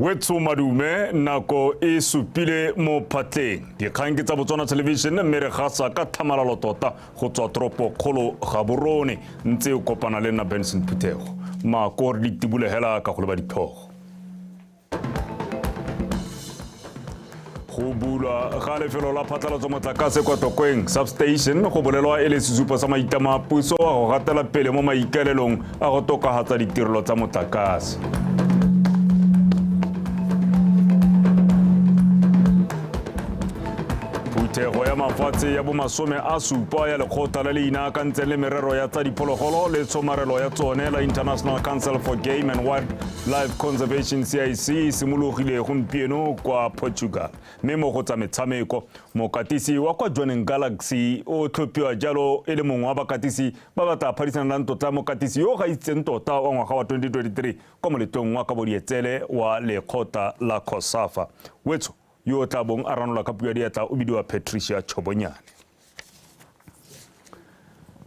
Wetso madume nako e supile mo phatleng. Dikgang ke tsa Botswana Television mme re gasa ka tlhamalalo tota go tswa toropo kgolo Gaborone ntse o kopana le nna Benson Phuthego. Mako re di tibulegela ka go leba ditlhogo. Go bulwa ga lefelo la phatlalatso motlakase kwa Tlokweng substation go bolelwa e le sesupo sa maitlamo a puso a go gatela pele mo maikaelelong a go tokafatsa ditirelo tsa motlakase. Phuthego ya mafatshe ya bomasome a supa ya lekgotla le le inaakantseng le merero ya tsa diphologolo le tshomarelo ya tsone la International Council for Game and Wildlife Conservation CIC e simologile gompieno kwa Portugal. Mme mo go tsa metshameko, mokatisi wa kwa Jwaneng Galaxy o tlhophiwa jalo e le mongwe wa bakatisi ba ba tla phadisanelang tlotla mokatisi yo o gaisitseng tota wa ngwaga wa 2023 kwa moletlong wa kabodietsele wa lekgotla la COSAFA. Wetsho yo o tla bong a ranola ka puo ya diatla o bidiwa Patricia Chobonyane.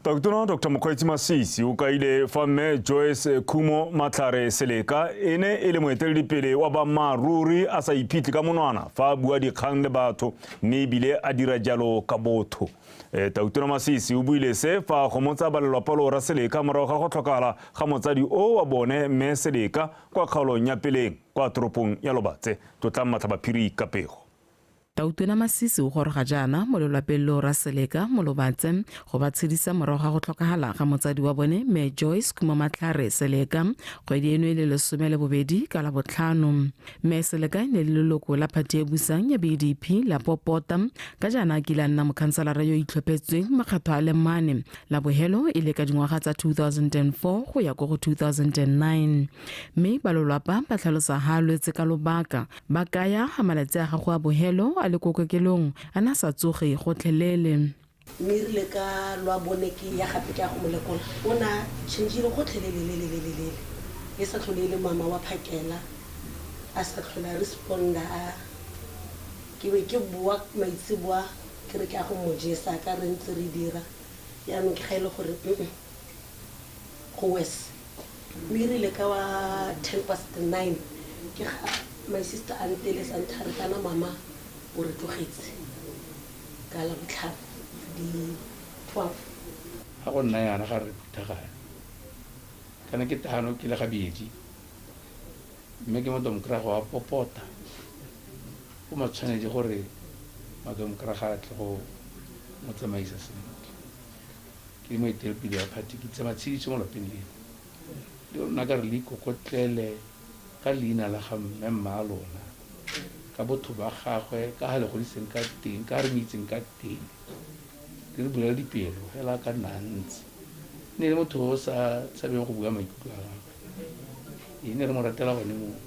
Tautona Dr. Mokgweetsi Masisi o kaile fa mme Joyce Khumo Matlhare Seleka e ne e le moeteledipele wa bammaaruri a sa iphitlhe ka monwana fa a bua dikgang le batho mme ebile a dira jalo ka botho. E, Tautona Masisi o buile se fa a gomotsa ba lelwapa loora Seleka morago ga go tlhokagala ga motsadi o wa bone mme Seleka kwa kgaolong ya Peleng kwa toropong ya Lobatse. Tlotlang Matlhabaphiri ka pego. Tautona Masisi o goroga jaana mo lelwapeng loo ra Seleka mo Lobatse go ba tshedisa morago ga go tlhokagala ga motsadi wa bone Mme Joyce Khumo Matlhare Seleka kgwedi eno e le 12 ka Labotlhano. Mme Seleka e ne le leloko la phathi e busang ya BDP la Popota ka jaana a kile a nna mokhanselara yo itlhophetsweng makgetho a le mane la bohelo e le ka dingwaga tsa 2004 go ya ko go 2009. Mme ba lolwapa ba tlhalosa ha a lwetse ka lobaka Ba kaya ga malatsi a gagwe a bohelo a le ko kokelong a ne a sa tsoge gotlhelele. Mme erile ka lwa bone ke ya gape ke ya go mo lekola, o ne a change-ile gotlhelelelelelelele, e sa tlhole e le mama wa phakela, a sa tlhole a respond-a, a ke be ke boa maitseboa ke re ke ya go mo jesa ka re ntse re dira, jaanong ke ga e le gore go worse. Mme erile ka wa 9:10 ke ga my sister a nteletsa a nthaya re kana mama o re tlogetse ka Labotlhano di 12. Ga go nna yana ga re phuthagane kana ke tahano ke le gabedi mme ke modomokrago wa popota go matshwanedi gore madomokraga a tle go mo tsamaisa sentle. Ke le moeteledipele wa phathi ke tsaya matshediso mo lapeng leno. Le rona ka re le ikokotlele ka leina la ga mme mmaalona, ka botho ba gagwe, ka ga le godiseng ka teng, ka ga re mo itseng ka teng. Le re bulela dipelo fela ka nna ntse. E ne e le motho o sa tshabeng go bua maikutlo a gagwe. E ne re mo ratela gone moo.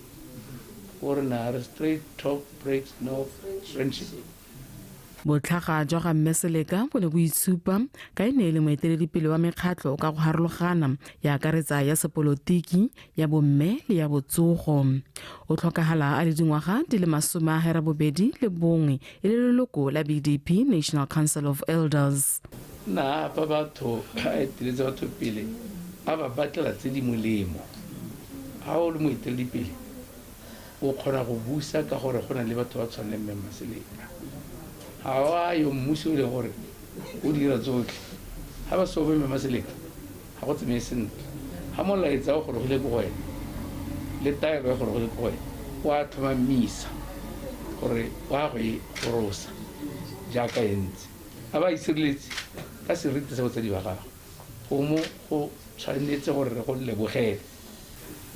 O re na re straight talk breaks no friendship. Botlhaga jwa ga Mme Seleka bo ne bo itshupa ka e ne e le moeteledipele wa mekgatlho ka go harologana, ya akaretsa ya sepolotiki, ya bomme le ya botsogo. O tlhokagala a le dingwaga di le 81 e le leloko la BDP National Council of Elders. Na a fa batho a eteletse batho pele a ba batlela tse di molemo? Ha o le moeteledipele O kgona go busa ka gore go na le batho ba tshwana le Mme Mmaseleka. Ga o a yo mmusi o e leng gore o dira tsotlhe. Ga ba seobe Mme Mmaseleka, ga go tsamaye sentle. Ga molaetsa o gorogile ko go ene, le taelo e gorogile ko go ene, o a tlhomamisa gore o a go e gorosa jaaka e ntse. A ba itshireletse ka seriti sa botsadi ba gagwe. Go mo go tshwanetse gore re go lebogele.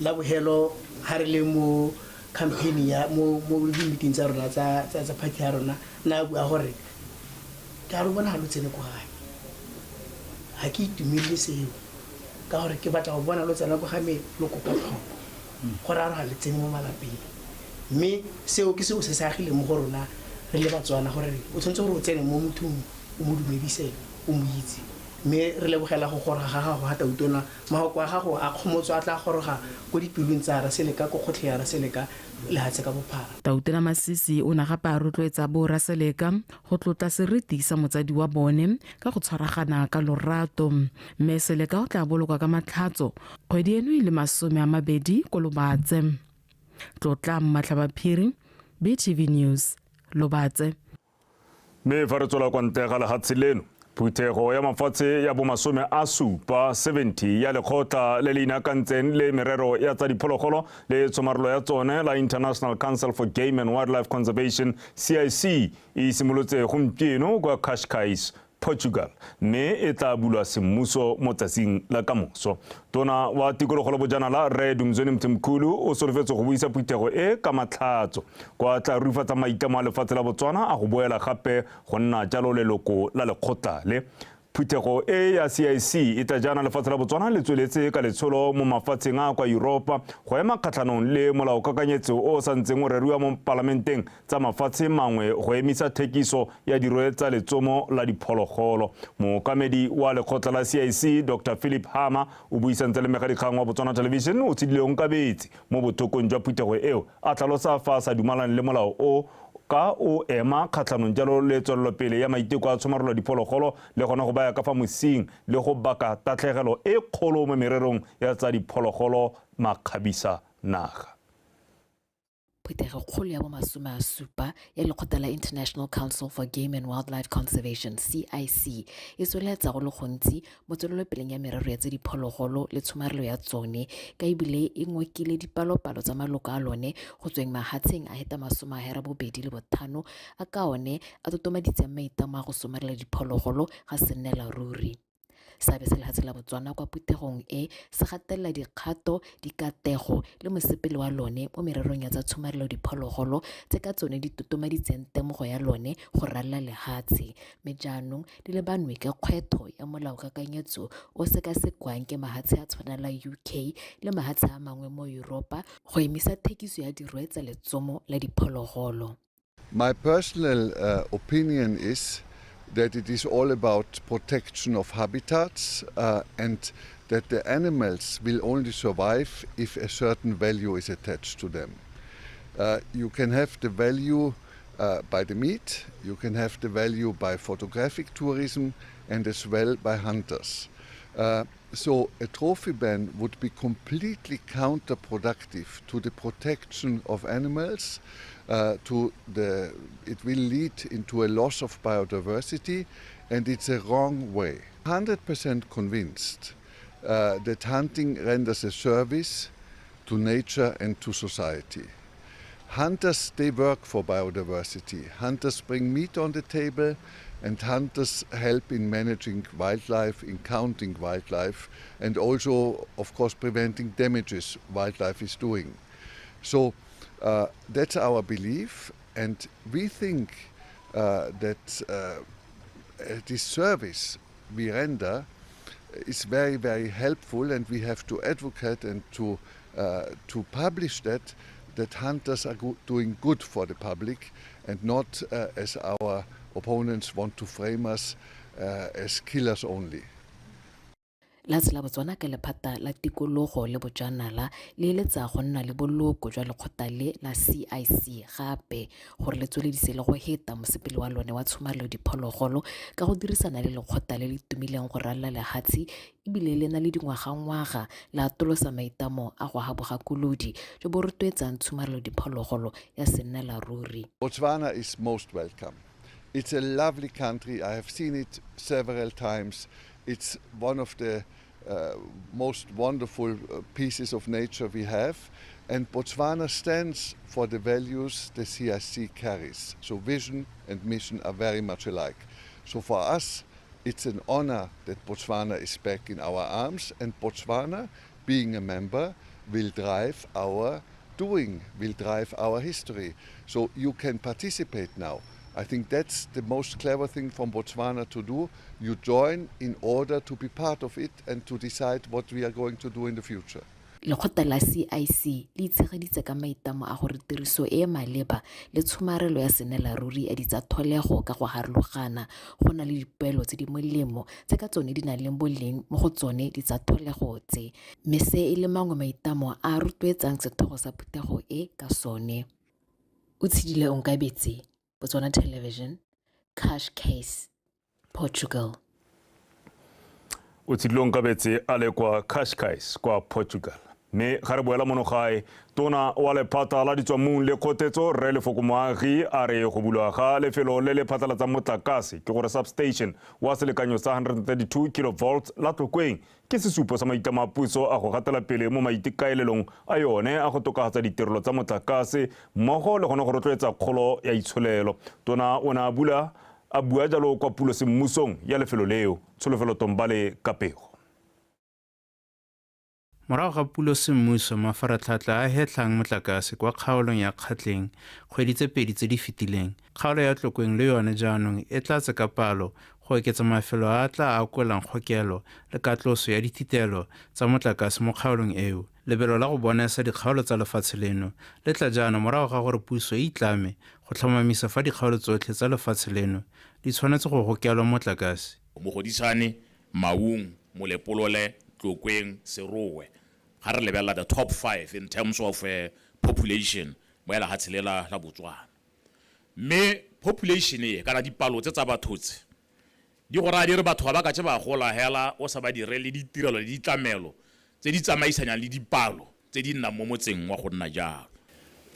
La bohelo ha re le mo campaign ya mo mo di-meeting tsa rona tsa tsa tsa party ya rona na a bua gore ke a lo bona ga lo tsene ko gae ga ke itumelele seo ka gore ke batla go bona lo tsena ko ga me lo kopa tlhopho gore a re ga le tsene mo malapeng mme seo ke seo se se agileng mo go rona re le Batswana gore o tshwanetse gore o tsene mo mothong o mo dumedise o mo itse mme re lebogela go goroga ga gago ga Tautona Mahoko a gago a kgomotso a tla goroga ko dipelong tsa Raseleka, ko kgotlhe ya Raseleka, lehatshe ka bophara. Tautona Masisi o ne gape a rotloetsa bo Raseleka go tlotla seriti sa motsadi wa bone ka go tshwaragana ka lorato. Mme Seleka o tla bolokwa ka Matlhatso kgwedi eno e le 20 ko Lobatse. Tlotla Matlhabaphiri, BTV News, Lobatse. Mme fa re tswela kwa ntle ga lehatshe leno, phuthego ya mafatshe ya bomasome a supa 70 ya lekgotla le le inakantseng le merero ya tsa diphologolo le tshomarelo ya tsone la International Council for Game and Wildlife Conservation, CIC, e simolotse gompieno kwa Cascais, Portugal, mme e tla bulwa semmuso mo tsatsing la kamoso. Tona wa tikologo le bojanala, Rre Dumzweni Mthimkhulu, o solofetse go buisa phuthego e ka matlhatso, kwa tla rufatsa maitlamo a lefatshe la Botswana a go boela gape go nna jalo leloko la lekgotla le. Phuthego e ya CIC e tla jaana lefatshe la Botswana le tsweletse ka letsholo mo mafatsheng a kwa Yuropa go ema kgatlhanong le molaokakanyetso o o santseng o reriwa mo palamenteng tsa mafatshe mangwe go emisa thekiso ya dirwe tsa letsomo la diphologolo. Mookamedi wa lekgotla la CIC, Dr Philip Hamer, o buisantse le mmegadikgang wa Botswana Television o tshedile Onkabetse mo bothokong jwa phuthego eo, a tlhalosa fa a sa dumalane le molao o ka o ema kgatlhanong jalo le tswelelopele ya maiteko a tshomarelo diphologolo le gona go baya ka fa mosing le go baka tatlhegelo e kgolo mo mererong ya tsa diphologolo makgabisa naga. Phuthego kgolo ya bomasome a supa ya lekgotla la International Council for Game and Wildlife Conservation, CIC, e tsweletsa go le gontsi mo tswelelopeleng ya merero ya tse diphologolo le tshomarelo ya tsone, ka ebile e ngokile dipalopalo tsa maloko a lone go tsweng mahatsheng a heta 85 a ka one a totomaditseng maitlamo a go somarela diphologolo ga sennela ruri. Seabe sa lehatshe la Botswana kwa phuthegong e se gatelela dikgato, dikatego le mosepele wa lone mo mererong ya tsa tshomarelo diphologolo tse ka tsone di totomaditseng temogo ya lone go ralala lehatshe, mme jaanong di lebanwe ke kgwetho ya molaokakanyetso o sekasekwang ke mahatshe a tshwana la UK le mahatshe a mangwe mo Yuropa go emisa thekiso ya dirwe tsa letsomo la diphologolo. My personal opinion is that it is all about protection of habitats and that the animals will only survive if a certain value is attached to them. You can have the value by the meat, you can have the value by photographic tourism and as well by hunters. So a trophy ban would be completely counterproductive to the protection of animals. It will lead into a loss of biodiversity, and it's a wrong way. 100% convinced that hunting renders a service to nature and to society. Hunters, they work for biodiversity. Hunters bring meat on the table, and hunters help in managing wildlife, in counting wildlife, and also, of course, preventing damages wildlife is doing. So that's our belief, and we think that this service we render is very, very helpful, and we have to advocate and to publish that hunters are doing good for the public and not as our opponents want to frame us as killers only. Lehatshe la Botswana ka lephata la tikologo le bojanala le eletsa go nna le boloko jwa lekgotla le la CIC gape gore le tsweledise le go heta mosepele wa lone wa tshomarelo diphologolo ka go dirisana le lekgotla le le tumileng go ralala lehatshe ebile le na le dingwagangwaga le atolosa maitlamo a go aga bogakolodi jo bo rotloetsang tshomarelo diphologolo ya sennela ruri. Botswana is most welcome. It's a lovely country. I have seen it several times. It's one of the most wonderful pieces of nature we have. And Botswana stands for the values the CIC carries. So vision and mission are very much alike. So for us, it's an honor that Botswana is back in our arms, and Botswana, being a member, will drive our doing, will drive our history. So you can participate now. I think that's the most clever thing from Botswana to do. You join in order to be part of it and to decide what we are going to do in the future. Lekgotla la CIC le itshegeditse ka maitlamo a gore tiriso e e maleba le tshomarelo ya sennelaruri ya ditsatlholego ka go harologana go na le dipoelo tse di molemo tse ka tsone di nang le boleng mo go tsone ditsatlholego tse, mme se e le mangwe maitlamo a a rotloetsang setlhogo sa phuthego e ka sone. O tshedile Onkabetse, Botswana Television, Cascais, Portugal. O tshedile Onkabetse a le kwa Cascais kwa Portugal. Mme ga re boela mono gae, tona wa lephata la ditswammung le kgothetso Rre Lefoko Moagi a re go bulwa ga lefelo le le phatlalatsang motlakase, ke gore substation, wa selekanyo sa 132 kilovolts la Tlokweng ke sesupo sa maitlamo a puso a go gatela pele mo maitekaelelong a yone a go tokafatsa ditirelo tsa motlakase mmogo le gone go rotloetsa kgolo ya itsholelo. Tona o ne a bula a bua jalo kwa pulo semmusong ya lefelo leo. Tsholofelo Tombale ka pego. Morago ga pulo semmuso, mafaratlhatlha a hetlhang motlakase kwa kgaolong ya Kgatleng kgwedi tse pedi tse di fetileng, kgaolo ya Tlokweng le yone jaanong e tlatse ka palo go oketsa mafelo a a tla akolang kgokelo le katloso ya dithitelo tsa motlakase mo kgaolong eo. Lebelo la go bonesa dikgaolo tsa lefatshe leno le tla jaana morago ga gore puso e itlame go tlhomamisa fa dikgaolo tsotlhe tsa lefatshe leno di tshwanetse go gokelwa motlakase. Mogoditshane, Maung, Molepolole, Tlokweng, Serowe. Ga re lebelela the top 5 in terms of population mo ya lehatshe le la Botswana. Mme population e kana dipalo tse tsa batho tse di go raya di re batho ga ba ka tse ba gola hela o sa ba direle ditirelo le ditlamelo tse di tsamaisanyang le dipalo tse di nnang mo motseng wa go nna jalo.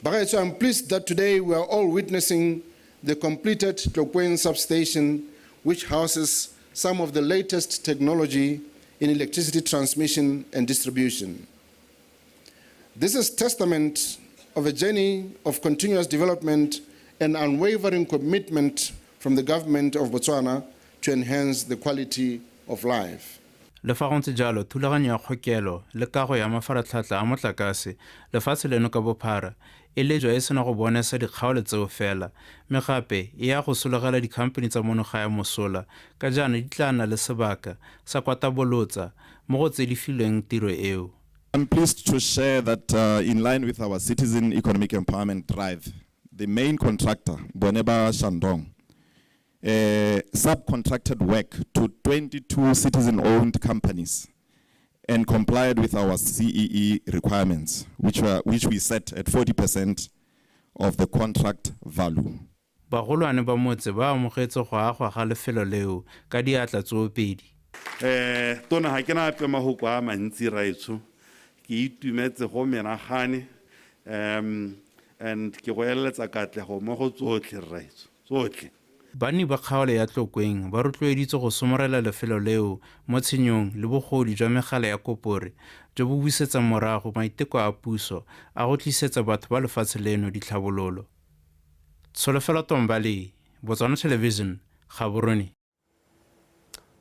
Bagaetsho, I'm pleased that today we are all witnessing the completed Tlokweng substation, which houses some of the latest technology in electricity transmission and distribution. This is testament of a journey of continuous development and unwavering commitment from the government of Botswana to enhance the quality of life. Le fa go ntse jalo, thulaganyo ya kgokelo le kago ya mafaratlhatlha a motlakase lefatshe leno ka bophara e lejwa e sena go bonesa dikgaolo tseo fela, mme gape e ya go sologela dikhamphani tsa mono gae mosola ka jaana di tla nna le sebaka sa kwatabolotsa mo go tse di filweng tiro eo. I'm pleased to share that in line with our citizen economic empowerment drive, the main contractor, Boneba Shandong, subcontracted work to 22 citizen-owned companies and complied with our CEE requirements, which we set at 40% of the contract value. Bagolwane ba motse ba amogetse go agwa ga lefelo leo ka diatla tsoopedi. Tona ga ke na ape mahoko a mantsi raetsho, ke itumetse go menagane, and ke go eletsa katlego mo go tsotlhe raetsho, tsotlhe. Banni ba kgaolo ya Tlokweng ba rotloeditswe go somarela lefelo leo mo tshenyong le bogodu jwa megala ya kopore jo bo busetsang morago maiteko a puso a go tlisetsa batho ba lefatshe leno ditlhabololo. Tsholofelo Tombale, Botswana Television, Gaborone.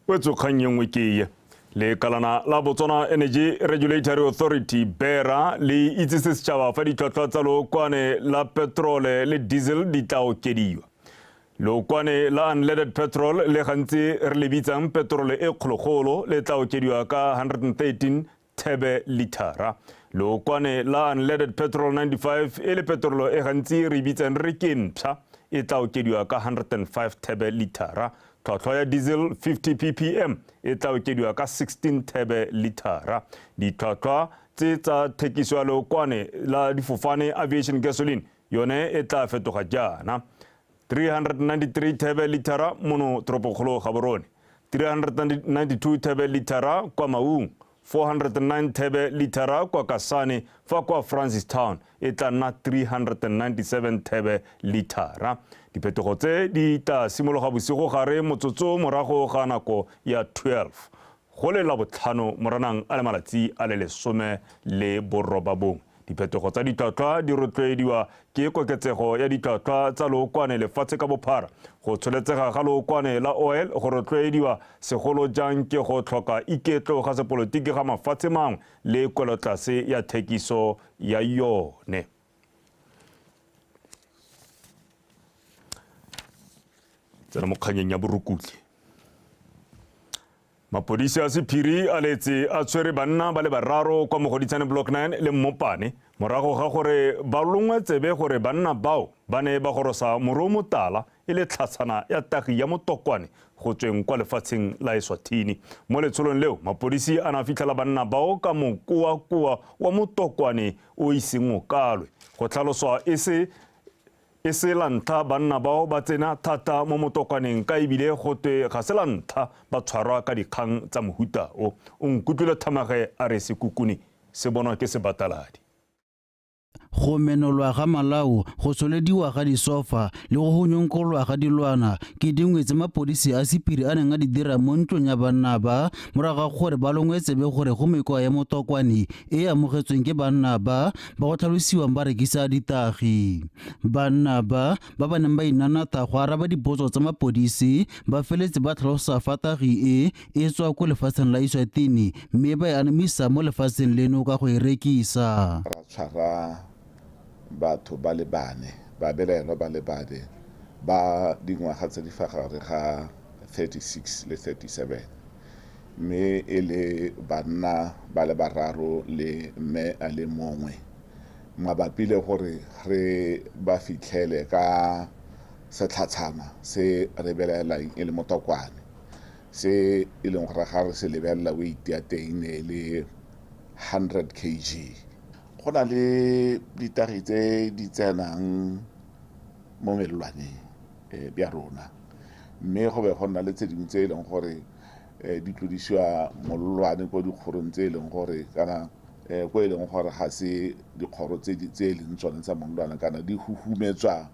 Wetso kgang e nngwe ke e. Lekalana la Botswana Energy Regulatory Authority BERA le itsise setšhaba fa ditlhwatlhwa tsa lookwane la petrole le diesel di tla okediwa. Lookwane la unleaded petrol le gantsi re le bitsang petrole e kgologolo le tla okediwa ka 113 thebe litara. Lookwane la unleaded petrol 95 e le petrolo e gantsi re bitsang re ke mpsha e tla okediwa ka 105 thebe litara. Tlhwatlhwa ya diesel 50 ppm e tla okediwa ka 16 thebe litara. Ditlhwatlhwa tse tsa thekiso ya lookwane la difofane aviation gasoline yone e tla fetoga jaana: 393 thebe litara mono toropokgolo Gaborone, 392 thebe litara kwa Maung, 409 thebe litara kwa Kasane, fa kwa Francistown e tla nna 397 thebe litara. Diphetogo tse di tla simologa bosigo gare motsotso morago ga nako ya 12 go le Labotlhano Moranang a le malatsi a le 19. Diphetogo tsa ditlhwatlhwa di rotloediwa ke koketsego ya ditlhwatlhwa tsa lookwane lefatshe ka bophara. Go tsholetsega ga lookwane la oil go rotloediwa segolo jang ke go tlhoka iketlo ga sepolotiki ga mafatshe mangwe le kwelotlase ya thekiso ya yone. Tsena mo kganyeng ya borukutlhi. Mapodisi a sephiri a letse a tshwere banna ba le bararo kwa Mogoditshane Block 9 le Mmopane morago ga gore ba longwe tsebe gore banna bao ba ne ba gorosa moro motala e le tlhatshana ya tagi ya motokwane go tsweng kwa lefatsheng la Eswatini. Mo letsholong leo mapodisi a na fitlhela banna bao ka mokoakoa wa motokwane o iseng o kalwe. Go tlhaloswa e se la ntlha banna bao ba tsena thata mo motokwaneng ka ebile go twe ga se la ntlha ba tshwarwa ka dikgang tsa mohuta o. O nkutlwile Thamage a re sekukuni Se bonwa ke sebataladi. Go menolwa ga malao, go tsholediwa ga disofa le go hunyonkolwa ga dilwana ke dingwe tse mapodisi a sephiri a neng a di dira mo ntlong ya banna ba morago ga gore ba longwe tsebe gore go mekwa ya motokwane e e amogetsweng ke banna ba ba go tlhalosiwang ba rekisa ditagi. Banna ba ba ba neng ba inanatha go araba dipotso tsa mapodisi ba feletse ba tlhalosa fa tagi e e tswa ko lefatsheng la Eswatini mme ba e anamisa mo lefatsheng leno ka go e rekisa. Ra tshwara batho ba le bane, babelaelwa ba le bane ba dingwaga tse di fa gare ga 36 le 37, mme e le banna ba le bararo le mme a le mongwe, mabapi le gore re ba fitlhele ka setlhatshana se re belaelang e le motokwane, se e leng gore ga re se lebelela weight ya teng ne e le 100 kg. Go na le ditagi tse di tsenang mo melelwaneng ya rona, mme go be go nna le tse dingwe tse e leng gore di tlodisiwa molelwane ko dikgorong tse e leng gore kana ko e leng gore ga se dikgoro tse e leng tsone tsa molelwane, kana di huhumetswa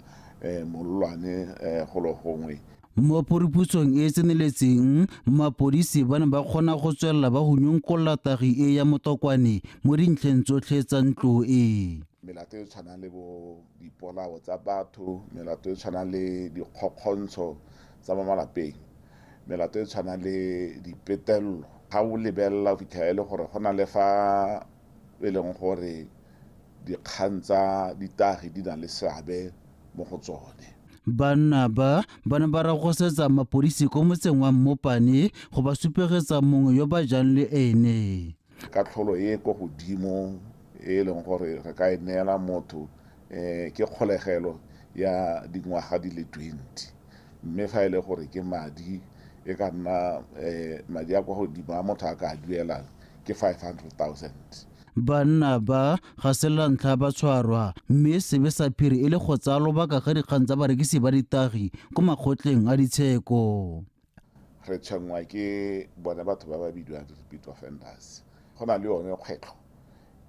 molelwane golo gongwe. Mo phuruphutshong e e tseneletseng, mapodisi ba ne ba kgona go tswelela ba hunyonkolla tagi e ya motokwane mo dintlheng tsotlhe tsa ntlo e. Melato e tshwanang le bo dipolao tsa batho, melato e tshwanang le dikgokgontsho tsa mo malapeng, melato e tshwanang le dipetelelo. Ga o lebelela o fitlhela e le gore go na le fa e leng gore dikgang tsa ditagi di na le seabe mo go tsone. Banna ba ba ne ba ragosetsa mapodisi ko motseng wa Mmopane go ba supegetsa mongwe yo ba jang le ene. Katlholo e ko godimo e leng gore re ka e neela motho ke kgolegelo ya dingwaga di le 20, mme fa e le gore ke madi e ka nna madi a kwa godimo a motho a ka duelang ke 500,000. Banna ba ga se la ntlha ba tshwarwa, mme sebe sa phiri e le go tsaya lobaka ga dikgang tsa barekisi ba ditagi ko makgotleng a ditsheko. Re tshwenngwa ke bone batho ba ba bidiwang repeat offenders. Go na le yone kgwetlho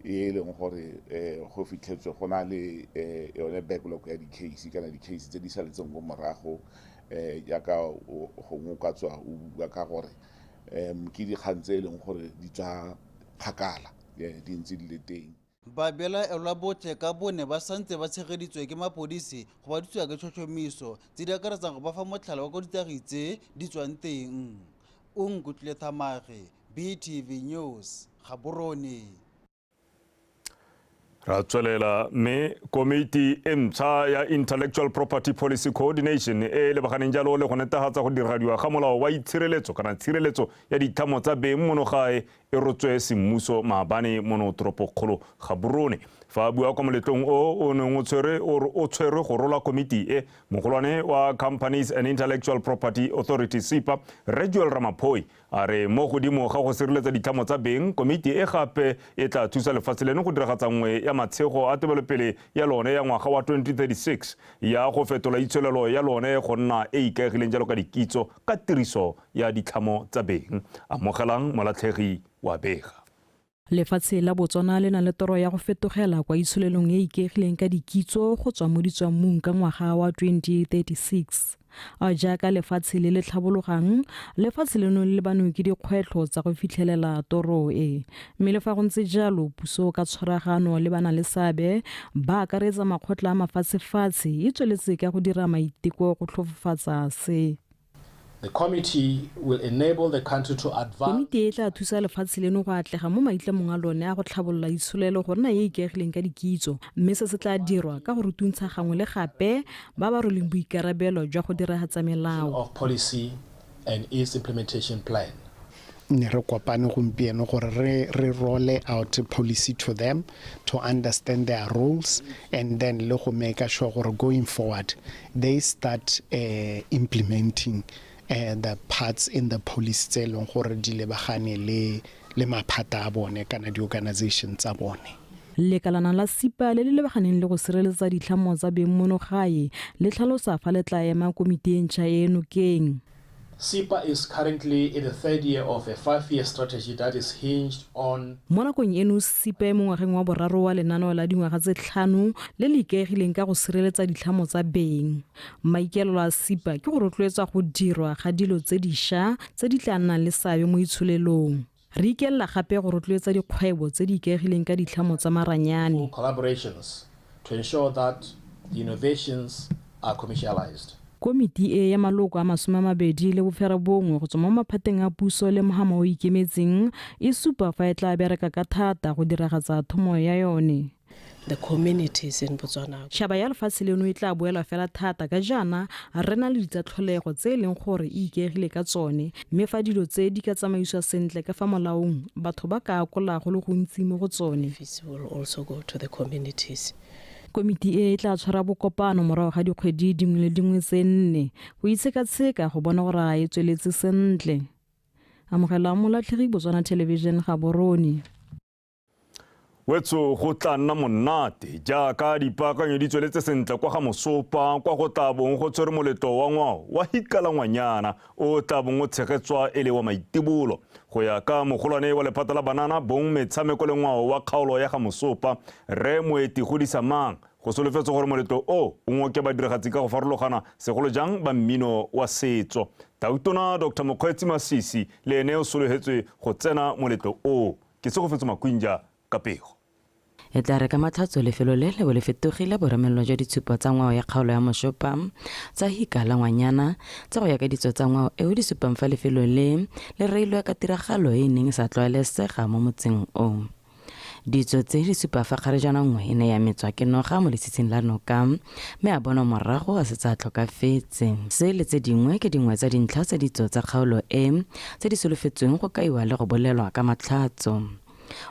e leng gore go fitlhetswe go na le yone backlog ya di-case kana di-case tse di saletseng ko morago, jaaka gongwe o ka tswa o bua ka gore ke dikgang tse e leng gore di tswa kgakala, di ntse di le teng. Babelaelwa botlhe ka bone ba santse ba tshegeditswe ke mapodisi go ba dutswa ke tlhotlhomiso tse di akaretsang go ba fa motlhala wa ko ditagi tse di tswang teng. O Nkutlwile Thamage, BTV News, Gaborone. Ra tswelela mme komiti e ntšha ya Intellectual Property Policy Coordination e lebaganeng jalo le go netefatsa go diragadiwa ga molao wa itshireletso kana tshireletso ya ditlhamo tsa beng mono gae e rotswe semmuso maabane mono toropokgolo Gaborone. Fa a bua kwa moletlong o o neng o tshwerwe go rola komiti e, mogolwane wa Companies and Intellectual Property Authority SIPA, Rejuel Ramaphoi, a re mo godimo ga go sireletsa ditlhamo tsa beng, komiti e gape e tla thusa lefatshe leno go diragatsa nngwe ya matshego a tebelopele ya lone ya ngwaga wa 2036 ya go fetola itsholelo ya lone go nna e ikaegileng jalo ka dikitso ka tiriso ya ditlhamo tsa beng. Amogelang Molatlhegi wa bega. Lefatshe la Botswana le na le toro ya go fetogela kwa itsholelong e ikaegileng ka dikitso go tswa mo ditswammung ka ngwaga wa 2036. Jaaka lefatshe le le tlhabologang, lefatshe leno le lebanwe ke dikgwetlho tsa go fitlhelela toro e. Mme le fa go ntse jalo, puso ka tshwaragano le ba na le seabe ba akaretsa makgotla a mafatshefatshe e tsweletse ka go dira maiteko go tlhofofatsa se. The committee will enable the country to advance. Komiti e tla thusa lefatshe leno go atlega mo maitlamong a lone a go tlhabolola itsholelo go nna e ikaegileng ka dikitso, mme se se tla dirwa ka go rutuntsha gangwe le gape ba ba rweleng boikarabelo jwa go diragatsa melao. Of policy and its implementation plan. Ne re kopane gompieno gore re roll out policy to them to understand their roles and then le go make sure gore going forward they start implementing the parts in the policy tse leng gore di lebagane le maphata a bone kana di-organization tsa bone. Lekalana la SIPA le le lebaganeng le go sireletsa ditlhamo tsa beng mono gae le tlhalosa fa le tla ema komiti e ntšha e nokeng. SEPA is currently in the third year of a 5-year strategy that is hinged on. Mo nakong eno SEPA e mo ngwageng wa boraro wa lenaneo la dingwaga tse 5 le le ikaegileng ka go sireletsa ditlhamo tsa beng. Maikaelelo a SEPA ke go rotloetsa go dirwa ga dilo tse dišwa tse di tla nnang le seabe mo itsholelong. Re ikelela gape go rotloetsa dikgwebo tse di ikaegileng ka ditlhamo tsa maranyane. Collaborations to ensure that the innovations are commercialized. Komiti e ya maloko a 29 go tswa mo maphateng a puso le mohama o ikemetseng e supa fa e tla bereka ka thata go diragatsa thomo ya yone. The communities in Botswana. Tšhaba ya lefatshe leno e tla boela fela thata ka jaana re na le ditsatlholego tse e leng gore e ikaegile ka tsone, mme fa dilo tse di ka tsamaisiwa sentle ka fa molaong, batho ba ka akola go le gontsi mo go tsone. Will also go to the communities. Komiti e tla tshwara bokopano morago ga dikgwedi dingwe le dingwe tse 4 go itshekatsheka go bona gore a e tsweletse sentle. Amogela Molatlhegi, Botswana Television, Gaborone. Wetso go tla nna monate jaaka dipaakanyo di tsweletse sentle kwa ga Mosopa, kwa go tla bong go tshwere moletlo wa ngwao wa Hikalangwanyana o tla bong o tshegetswa e le wa maitibolo. Go ya ka mogolwane wa lephata la banana bong metshameko le ngwao wa kgaolo ya ga Mosopa, Rre Moeti Godisamang, go solofetse gore moletlo o o ngoke badiragatsi ka go farologana, segolo jang ba mmino wa setso. Tautona Dr. Mokgweetsi Masisi le ene o solofetswe go tsena moletlo o. Ke Segofetso Makwinja ka pego. E tla re ka matlhatso lefelo le le bo le fetogile boremelelo jwa ditshupo tsa ngwao ya kgaolo ya Moshopa tsa Hikalangwanyana tsa go ya ka ditso tsa ngwao eo di supang fa lefelo le le reilwe ka tiragalo e e neng e sa tlwaelesega mo motseng o. Ditso tse di supa fa kgarejana nngwe e ne ya metswa ke noga mo letshitshing la noka mme a bonwa morago a setse a tlhokafetse. Se le tse dingwe ke dingwe tsa dintlha tsa ditso tsa kgaolo e tse di solofetsweng go kaiwa le go bolelwa ka matlhatso.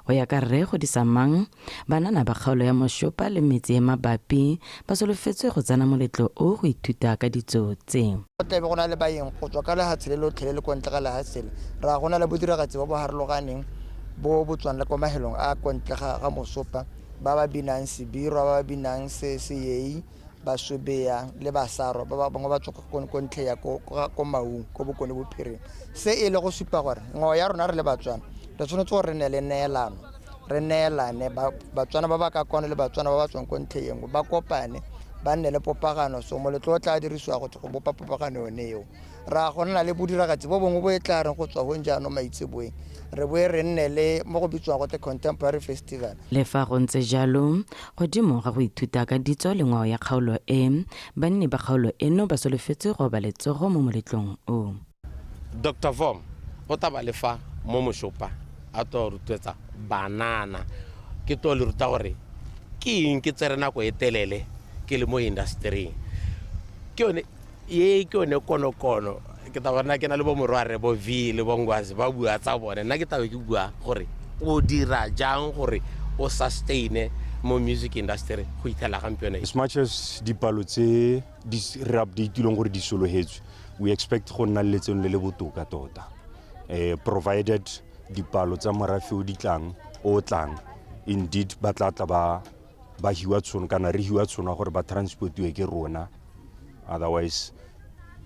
Go ya ka Rre Godisamang, banana ba kgaolo ya Moshopa le metse e mabapi ba solofetswe go tsena moletlo o go ithuta ka ditso tse. Go tlabe go na le baeng go tswa ka lehatshe le lotlhe le le kwa ntle ga lehatshe le. Ra go na le bodiragatsi ba bo harologaneng bo bo tswang le kwa mahelong a kwa ntle ga Mosopa, ba ba binang Sebirwa, ba ba binang Seyei, Basobea le Basarwa, ba bangwe ba tswa ko ntlhe ya ko Maung, ko Bokone Bophirima. Se e le go supa gore ngwao ya rona re le Batswana re tshwanetse gore re nne le neelano, re neelane Batswana ba ba ka kwano le Batswana ba ba tswang ko ntlheng e nngwe ba kopane, ba nne le popagano. So moletlo o tla dirisiwa go bopa popagano yone eo. Ra go nna le bodiragatsi bo bongwe bo e tla reng go tswa gong jaanong maitseboeng re boe re nne le mo go bitswang go te Contemporary Festival. Le fa go ntse jalo, godimo ga go ithuta ka ditso le ngwao ya kgaolo e, banni ba kgaolo eno ba solofetse go ba letsogo mo moletlong o. Dr. Vom o tla ba le fa mo Moshopa a tlo rotloetsa banana, ke tlo le ruta gore ke eng ke tsere nako e telele ke le mo industry-ing. Ke yone ye, ke yone konokono. Ke tla bona ke na le bo morwarre bo V le bo Ngwazi ba bua tsa bone, nna ke tla be ke bua gore o dira jang gore o sustain mo music industry go itlhela gampieno. As much as dipalo tse di re update-ileng gore di sologetswe, we expect go nna le letseno le le botoka tota. Provided dipalo tsa morafe o di tlang, o tlang, indeed ba tla tla ba hiwa tshono kana re hiwa tshono gore ba transportiwe ke rona. Otherwise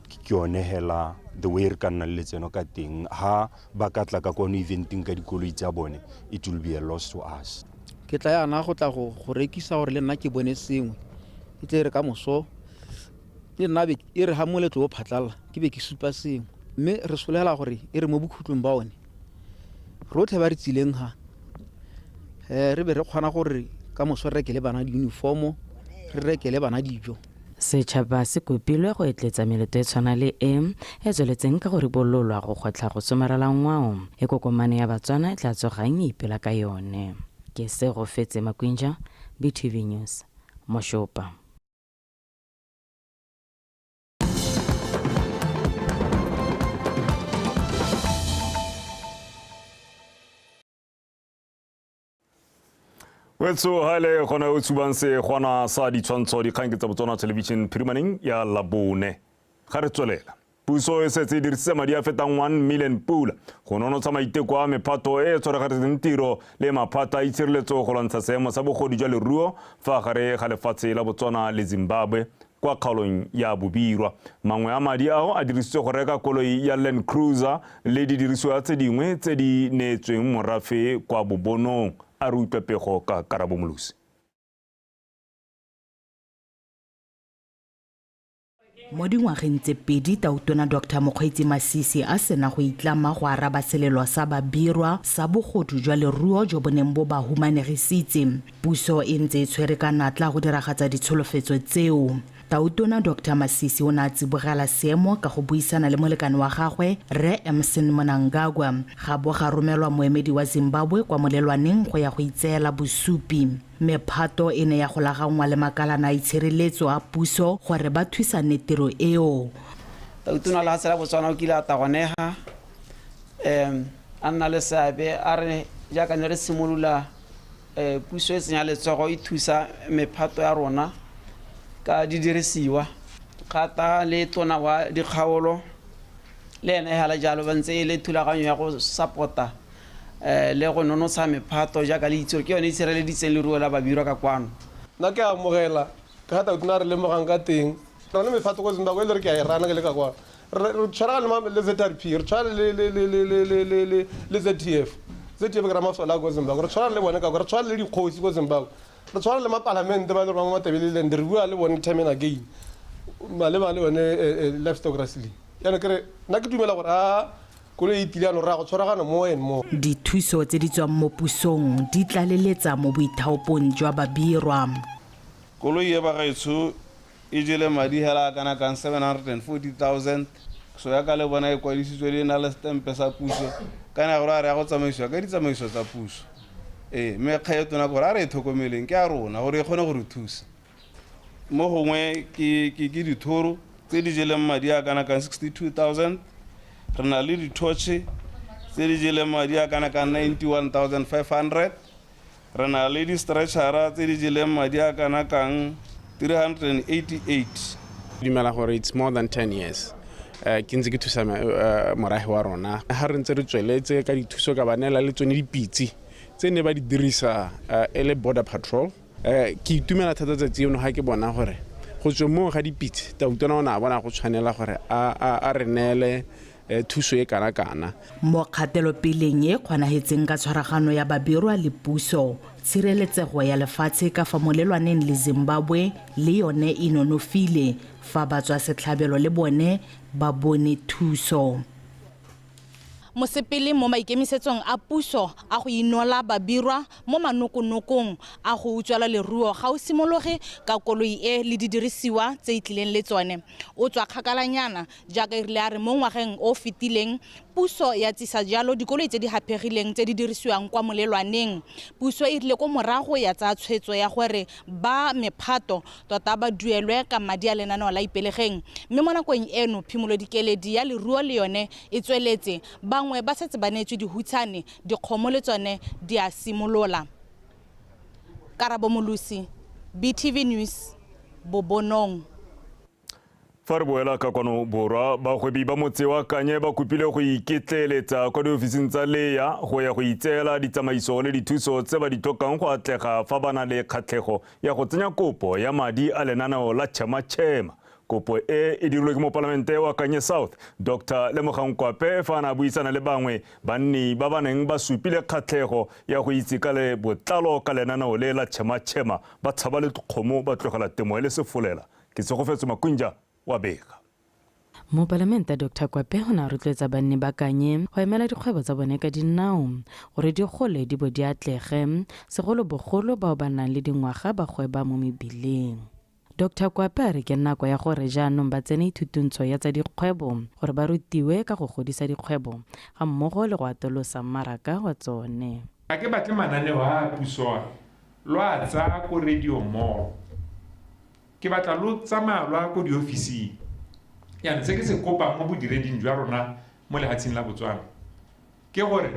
ke yone hela the way re ka nna le letseno ka teng. Ha ba ka tla ka kwano eventing ka dikoloi tsa bone, it will be a loss to us. Ke tla yana go tla go rekisa gore le nna ke bone sengwe, e tle re ka moso le nna be e re ha moletlo o phatlalla ke be ke supa sengwe, mme re solela gore e re mo bokhutlong ba one rotlhe ba re tsileng ha re be re kgona gore ka moso re rekele bana di-uniformo, re rekele bana dijo. Setšhaba se kopilwe go etletsa meletlo e tshwana le e e tsweletseng ka go ribololwa go gwetlha go somarela ngwao e kokomane ya Batswana e tla tsogang e ipela ka yone. Ke Segofetse Makwinja, BTV News, Moshopa. Wetso haele gona o tshubang se gona sa ditshwantsho dikgang ke tsa Botswana Television phirimaneng ya Labone. Ga re tswelela. Puso e setse e dirisitse madi a fetang 1 million pula go nonotsha maiteko a mephato e e tshwaraganetseng tiro le maphata a itshireletso go lwantsha seemo sa bogodu jwa leruo fa gare ga lefatshe la Botswana le Zimbabwe. kwa kgaolong ya Bobirwa. Mangwe a madi ao a dirisitswe go reka koloi ya Land Cruiser le didirisiwa tse dingwe tse di neetsweng morafe kwa Bobonong. A re utlwe pego ka Karabo Molosi. Mo dingwageng tse pedi Tautona Dr. Mokgweetsi Masisi a sena go itlama go araba selelo sa Babirwa sa bogodu jwa leruo jo bo neng bo ba humanegisitse. Puso e ntse e tshwere ka natla go diragatsa ditsholofetso tseo. Tautona Dr. Masisi o ne a tsibogela seemo ka go buisana le molekane wa gagwe Rre Emmerson Mnangagwa. Ga bo ga romelwa moemedi wa Zimbabwe kwa molelwaneng go ya go itseela bosupi. Mephato e ne ya golaganngwa le makalana a itshireletso a puso gore ba thusane tiro eo. Tautona lehatshe la Botswana o kile a tla gonega a nna le seabe a re jaaka ne re simolola puso e tsenya letsogo e thusa mephato ya rona ka didirisiwa. Kgata le tona wa dikgaolo le ene hela jalo ba ntse e le thulaganyo ya go support-a le go nonotsha mephato jaaka le itse ke yone e tshireleditseng leruo la Babirwa ka kwano. Nna ke a amogela ka ga Tautona re lemogang ka teng. Re na le mephato ko Zimbabwe e le re ke a e rana ke le ka kwano. Re tshwaragane le ZRP, re tshwaragane le ZTF. ZTF ke ra masole a ko Zimbabwe, re tshwaragane le bone ka kwa, re tshwaragane le dikgosi ko Zimbabwe. Re tshwaragane le mapalamente ba e le gore ba mo Matabeleland, re bua le bone time and again maleba le yone livestock rustling. Jaanong ke re nna ke dumela gore a koloi e tile jaanong re ya go tshwaragana more and more. Dithuso tse di tswang mo pusong di tlaleletsa mo boithaopong jwa Babirwa. Koloi e bagaetsho e jele madi hela a kana kang 740,000. So ya ka le bona e kwadisitswe le na le stempe sa puso kana gore a re ya go tsamaisiwa ka ditsamaiso tsa puso. Mme kgang e tona gore a re e tlhokomeleng ke a rona gore e kgone go re thusa. Mo gongwe ke dithoro tse di jeleng madi a kana kang 62,000. Re na le ditotšhe tse di jeleng madi a kana kang 91,500. Re na le di-stretchera tse di jeleng madi a kana kang 388. Dumela gore it's more than 10 years. Ke ntse ke thusa morafe wa rona. Ha re ntse re tsweletse ka dithuso ka ba neela le tsone dipitse tse ne ba di dirisa e le border patrol. Ke itumela thata tsatsi eno ga ke bona gore go tswe mo ga dipitse Tautona o ne a bona go tshwanela gore a re neele thuso e kana kana. Mo kgatelopeleng e kgonagetseng ka tshwaragano ya Babirwa le puso, tshireletsego ya lefatshe ka fa molelwaneng le Zimbabwe le yone e nonofile fa batswa setlhabelo le bone ba bone thuso. Mosepele mo maikemisetsong a puso a go inola Babirwa mo manokonokong a go utswela leruo ga o simologe ka koloi e le didirisiwa tse e tlileng le tsone. O tswa kgakalanyana jaaka e rile a re mo ngwageng o fetileng puso ya tsisa jalo dikoloi tse di haphegileng tse di dirisiwang kwa molelwaneng. Puso e rile ko morago ya tsaya tshwetso ya gore ba mephato tota ba duelwe ka madi a lenaneo la Ipelegeng. Mme mo nakong eno phimolo dikeledi ya leruo le yone e tsweletse. Bangwe ba setse ba neetswe dihutshane, dikgomo le tsone di a simolola. Karabo Molosi, BTV News, Bobonong. Fa re boela ka kwano borwa, bagwebi ba motse wa Kanye ba kopile go iketleletsa kwa diofising tsa LEA go ya go itseela ditsamaiso le dithuso tse ba di tlhokang go atlega fa ba na le kgatlhego ya go tsenya kopo ya madi a lenaneo la Chema Chema. Kopo e e dirilwe ke mopalamente wa Kanye South, Dr. Lemogang Kwape, fa a ne a buisana le bangwe banni ba ba neng ba supile kgatlhego ya go itse ka le botlalo ka lenaneo le la Chema Chema, ba tshaba le kgomo ba tlogela temo e le sefolela. Ke Tshegofatso Makunja wa bega. Mopalamente Dr. Kwape o ne a rotloetsa banni ba Kanye go emela dikgwebo tsa bone ka dinao gore di gole di bo di atlege, segolobogolo bao ba nang le dingwaga ba gweba mo mebileng. Dr. Kwape a re ke nako ya gore jaanong ba tsene ithutuntsho ya tsa dikgwebo gore ba rutiwe ka go godisa dikgwebo ga mmogo le go atolosa mmaraka wa tsone. Ga ke batle mananeo a puso lo a tsaya ko radio mall. Ke batla lo tsamaya lo ya ko diofising. Jaanong se ke se kopang mo bodireding jwa rona mo lefatsheng la Botswana ke gore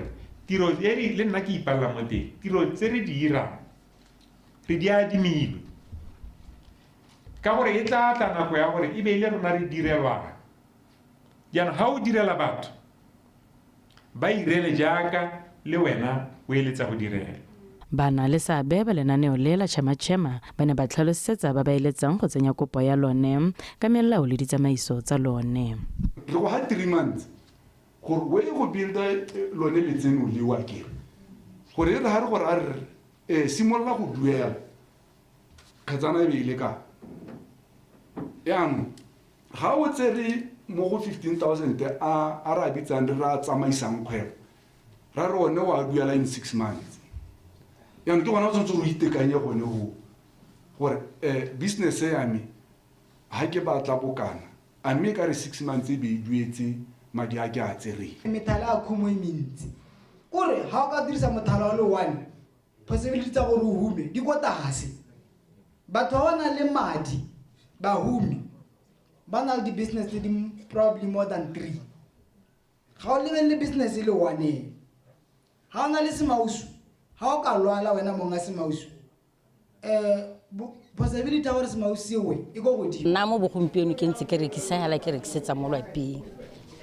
tiro e le nna ke ipalela mo teng, tiro tse re di dirang re di adimilwe ka gore e tla tla nako ya gore e be e le rona re direlwang. Jaanong ga o direla batho ba irele jaaka le wena o eletsa go direla. Ba na le seabe ba lenaneo le la Chema Chema ba ne ba tlhalosetsa ba ba eletsang go tsenya kopo ya lone ka melao le ditsamaiso tsa lone. Re go ha 3 months gore o ye go builda lone letseno leo akere gore e re ha re gore a re simolola go duela kgetsana e be ile ka yaanong ga o tsere mo go 15,000 a re a bitsang re ra tsamaisang kgwebo ra re one wa duela in 6 months. Yaanong ke gona o tshwanetse o itekanye gone go gore business ya me ga ke batla bokana a mme ka re 6 months e be e duetse madi a ke a tsereng. Methala a khumo e mentsi kore ga o ka dirisa mothala o le one possibility tsa gore o hume di kwa tlase. Batho ba ba nang le madi bahumi ba na le di-business tse di probably more than 3. Ga o lebelele business e le one. Ga o na le semausu, ga o ka lwala wena monga semausu, possibility ya gore semausu sewe e ko godimo. Nna mo bogompieno ke ntse ke rekisa hela ke rekisetsa mo lwapeng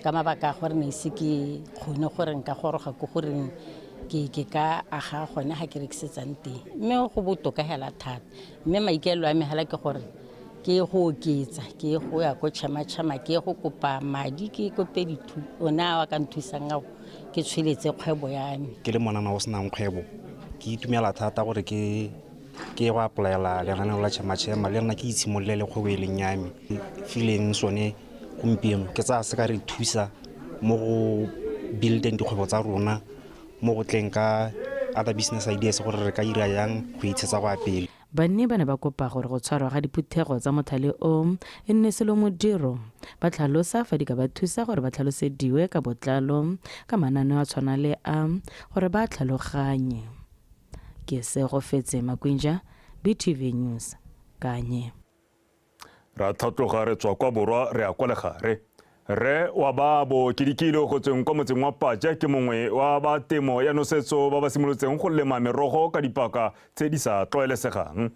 ka mabaka a gore ne ise ke kgone gore nka goroga ko goreng ke ka aga gone ga ke rekisetsang teng, mme go botoka hela thata. Mme maikaelelo a me hela ke gore ke go oketsa, ke go ya ko Chema Chema, ke go kopa madi, ke kope one a ka nthusang ao ke tshweletse kgwebo ya me. Ke le monana o senang kgwebo, ke itumela thata gore ke go applyela lenaneo la Chema Chema le nna ke itshimolele kgwebo e leng ya me. Fileng sone gompieno ke tsaya se ka re thusa mo go buildeng dikgwebo tsa rona, mo go tleng ka other business ideas gore re ka ira yang go itshetsa go ya pele. Banni ba ne ba kopa gore go tshwarwa ga diphuthego tsa mothale o e nne selo modiro, ba tlhalosa fa di ka ba thusa gore ba tlhalosediwe ka botlalo ka mananeo a tshwana le a gore ba tlhaloganye. Ke Segofetse Makwinja, BTV News, Kanye. Ra tlhatloga re tswa kwa borwa re ya kwa legare. Re wa babo ke dikile go tsweng kwa motseng wa Paja ke mongwe wa ba temo ya nosetso ba ba simolotseng go lema merogo ka dipaka tse di sa tlwaelesegang.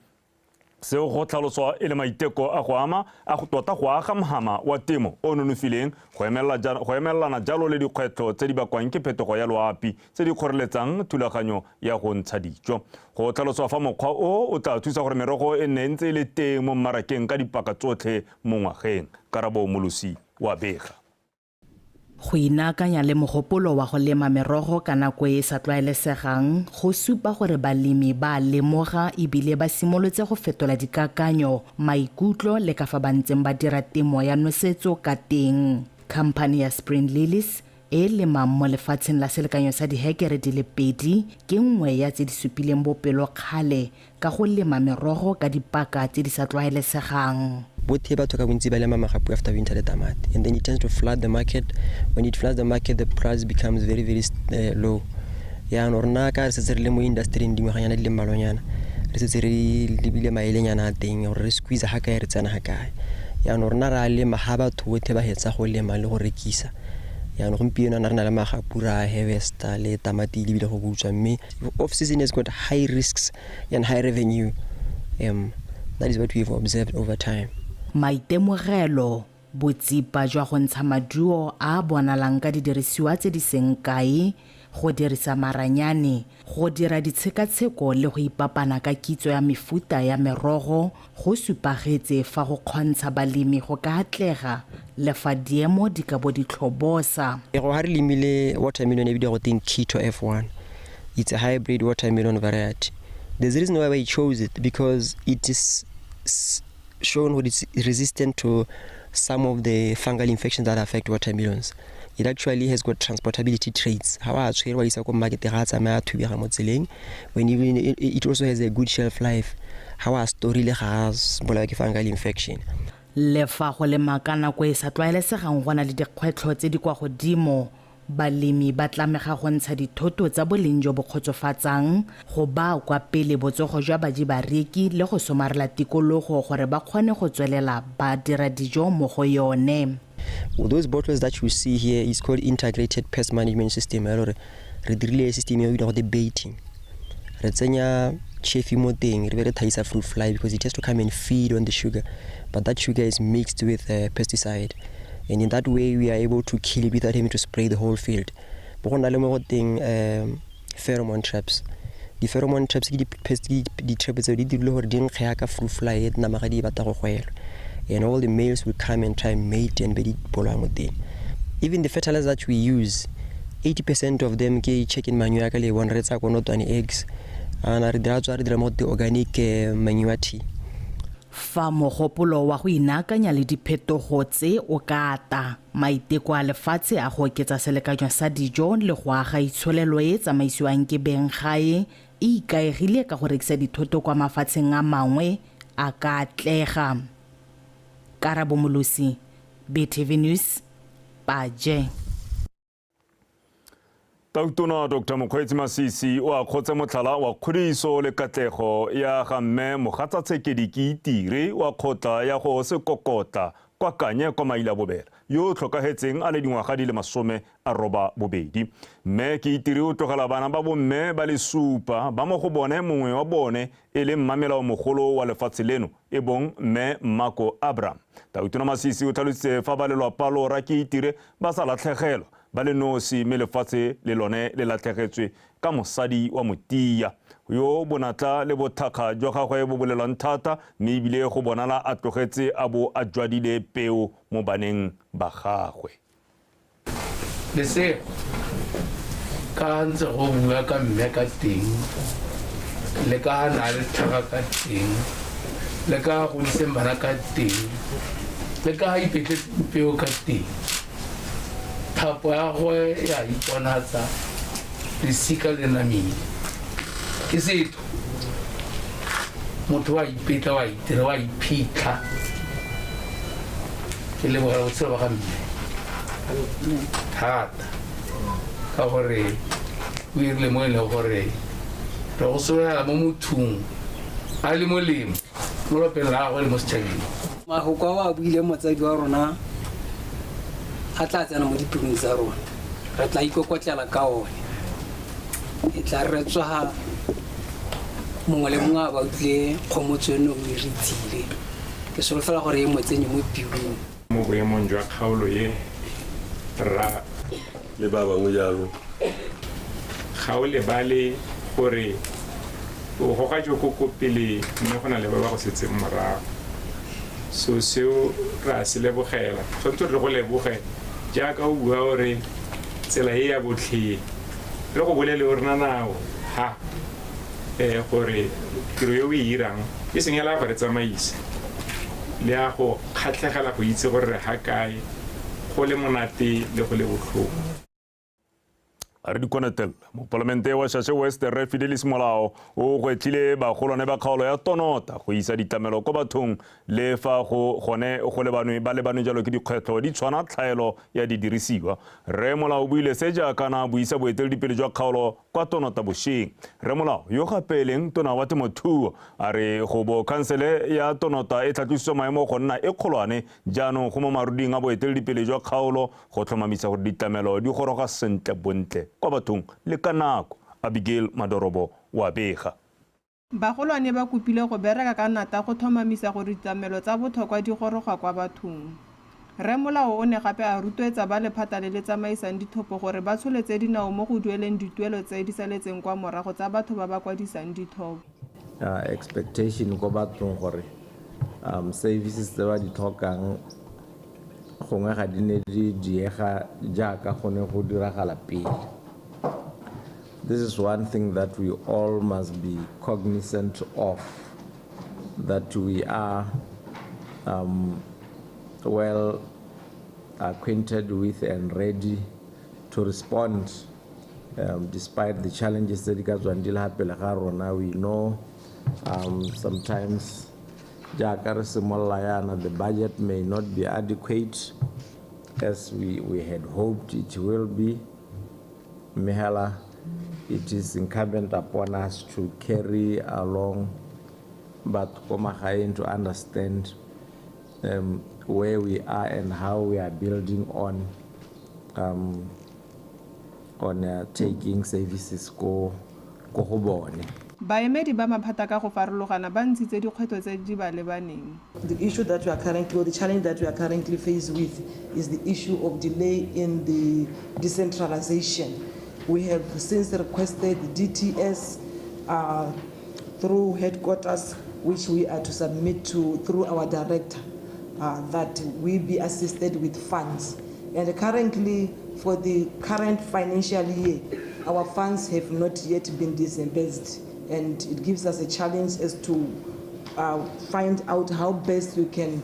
Seo go tlhaloswa e le maiteko a go ama a go tota go aga mohama wa temo o nonofileng go emelelana jalo le dikgwetlho tse di bakwang ke phetogo ya loapi tse di kgoreletsang thulaganyo ya go ntsha dijo. Go tlhaloswa fa mokgwa o o tla thusa gore merogo e nne ntse e le teng mo mmarakeng ka dipaka tsotlhe mo ngwageng. Karabo Molosi wa bega. Go inaakanya le mogopolo wa go lema merogo ka nako e e sa tlwaelesegang go supa gore balemi ba lemoga ebile ba simolotse go fetola dikakanyo, maikutlo le ka fa ba ntseng ba dira temo ya nosetso ka teng. Khamphane ya Spring Lilies e lemang mo lefatsheng la selekanyo sa dihekere di le 2 ke nngwe ya tse di supileng bopelokgale ka go lema merogo ka dipaka tse di sa tlwaelesegang. Both batho ka bontsi ba lema magapu after winter le tamati, and then it tends to flood the market. When it floods the market, the price becomes very, very low. Yaanong rona ka re setse re le mo industry-ing dingwaganyana di le mmalwanyana, re setse re lebile maelenyana a teng gore re squeeze ga kae, re tsena ga kae. Yaanong rona re a lema ga batho botlhe ba hetsa go lema le go rekisa. Yaanong gompieno re na le magapu ra harvesta le tamati le bile go butswa, mme off season has got high risks and high revenue. That is what we've observed over time. Maitemogelo, botsipa jwa go ntsha maduo a bonalang ka didirisiwa tse di seng kae, go dirisa maranyane, go dira ditshekatsheko le go ipapana ka kitso ya mefuta ya merogo go supagetse fa go kgontsha balemi go ka atlega le fa diemo di ka bo di tlhobosa. Go ha re lemile watermelon e bidiwa go teng Keto F1. It's a hybrid watermelon variety. There's a reason why we chose it, because it is shown what it's resistant to some of the fungal infections that affect watermelons. It actually has got transportability traits. When even it also has a good shelf life. How a story le ga fungal infection. Le fa go lema ka nako e sa tlwaelesegang go na le dikgwetlho tse di kwa godimo, balemi ba tlamega go ntsha dithoto tsa boleng jo bo kgotsofatsang go ba kwa pele botsogo jwa baji bareki le go somarela tikologo gore ba kgone go tswelela ba dira dijo mo go yone. Those bottles that you see here is called integrated pest management system. Re dirile system e go the baiting. Re tsenya chaffee mo teng, re be re thaisa fruit fly because it has to come and feed on the sugar, but that sugar is mixed with pesticide. And in that way, we are able to kill it without having to spray the whole field. Pheromone traps. Di-pheromone traps ke di-trap tseo di dirilwe gore di nkge yaka fruit fly e namagadi e batla go gwelwa, and all the males will come and try and mate and be di bolaya mo teng. Even the fertilizer that we use, 80% of them ke chicken manure ka le bona re tsa konotwane eggs ana re dira tswa re dira mo the organic manure tea. Fa mogopolo wa go inaakanya le diphetogo tse o ka ata, maiteko a lefatshe a go oketsa selekanyo sa dijo le go aga itsholelo e e tsamaisiwang ke beng gae e ikaegile ka go rekisa dithoto kwa mafatsheng a mangwe a ka atlega. Karabo Molosi, BTV News, Paje. Tautona Dr. Mokgweetsi Masisi o akgotse motlhala wa kgodiso le katlego ya ga mme Mogatsa-Tshekedi Keitire wa kgotla ya go Sekokotla kwa Kanye kwa Mailabobela yo o tlhokahetseng a le dingwaga di le 82. Mme Keitire o tlogela bana ba bomme ba le 7 ba mo go bone mongwe wa bone e le mmamelao mogolo wa lefatshe leno e bong mme Mmako Abraham. Tautona Masisi o tlhalositse fa ba lelwapa lora Keitire ba sa latlhegelwa ba le nosi mme lefatshe le lone le latlhegetswe ka mosadi wa motia yo bonatla le bothakga jwa gagwe bo bolelwang thata mme ebile go bonala a tlogetse a bo a jwadile peo mo baneng ba gagwe. Lesego ka ntse go bua ka mme ka teng le ka na le tlhaga ka teng le ka godiseng bana ka teng le ka ipetletseng peo ka teng, thapo ya gagwe ya iponatsa lesika le namile. Ke setho motho wa ipetla wa itira wa iphitlha. Ke lebogela botshelo ba ga mme thata ka gore o irile mo e leng gore re go sologela mo mothong a le molemo mo lwapeng la gagwe le mo setšhabeng. Mafoko ao a buileng motsadi wa rona a tla tsena mo dipelong tsa rona, re tla ikokotlela ka one. E tla re tsoga mongwe le mongwe a ba utlwile kgomotso eno o e re tsile. Ke solofela gore e mo tsenye mo pelong. Mo boemong jwa kgaolo e ra le ba bangwe jalo, ga o lebale gore o goga joko ko pele mme go na le ba ba go setseng morago. So seo ra se lebogela, tshwanetse re go leboge jaaka o bua gore tsela e ya botlhe re go bolele o rena nao ha gore tiro e o e irang e seng ela go re tsamaisa le ya go kgatlhegela go itse gore re ga kae go le monate le go le botlhoko. A re dikonetela mopalamente wa Shashe West Rre Fidelis Molao o gwetlhile bagolwane ba kgaolo ya Tonota go isa ditlamelo kwa bathong le fa go gone go lebanwe ba lebanwe jalo ke dikgwetlho di tshwana tlhaelo ya didirisiwa. Rre Molao o buile se jaaka na buisa boeteledipele jwa kgaolo kwa Tonota bošeng. Rre Molao yo gape e leng tona wa temothuo a re go bo khansele ya Tonota e tlhatlositswe maemo go nna e kgolwane jaanong go mo maruding a boeteledipele jwa kgaolo go tlhomamisa gore ditlamelo di goroga sentle bontle kwa bathong le ka nako. Abigail Madorobo wa bega. Bagolwane ba kopile go bereka ka nata go tlhomamisa gore ditlamelo tsa botlhokwa di goroga kwa bathong. Rre Molao o ne gape a rotloetsa ba lephata le le tsamaisang dithopo gore ba tsholetse dinao mo go dueleng dituelo tse di saletseng kwa morago tsa batho ba ba kwadisang dithopo. Expectation ko bathong gore services tse ba di tlhokang gongwe ga di ne di diega jaaka go ne go diragala pele. This is one thing that we all must be cognizant of, that we are well acquainted with and ready to respond despite the challenges that di ka tswang di le pele ga rona. We know sometimes jaaka re simolola yana, the budget may not be adequate as we had hoped it will be. Mihela, it is incumbent upon us to carry along but ko magaeng to understand where we are and how we are building on taking services ko go bone. Baemedi ba maphata ka go farologana ba ntshitse dikgwetlho tse di ba lebaneng. The issue that we are currently, or the challenge that we are currently faced with, is the issue of delay in the decentralization. We have since requested DTS through headquarters, which we are to submit to through our director, that we be assisted with funds. And currently, for the current financial year, our funds have not yet been disbursed, and it gives us a challenge as to find out how best we can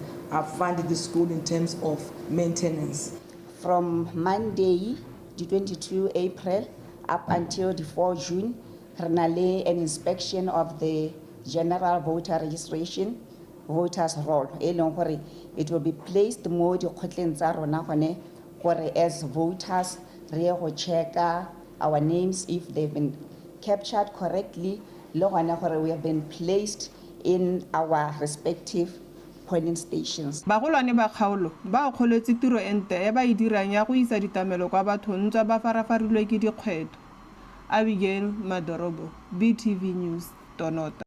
fund the school in terms of maintenance. From Monday, the 22 April, up until the 4 June, re na le an inspection of the general voter registration, voters roll. E leng gore it will be placed mo dikgotleng tsa rona gone gore as voters re ye go checka our names if they've been captured correctly, le gone gore we have been placed in our respective polling stations. Bagolwane ba kgaolo ba akgoletse tiro e ntle e ba e dirang ya go isa ditlamelo kwa bathong ntswa ba farafarilwe ke dikgwetlho. Abigail Madorobo, BTV News, Tonota.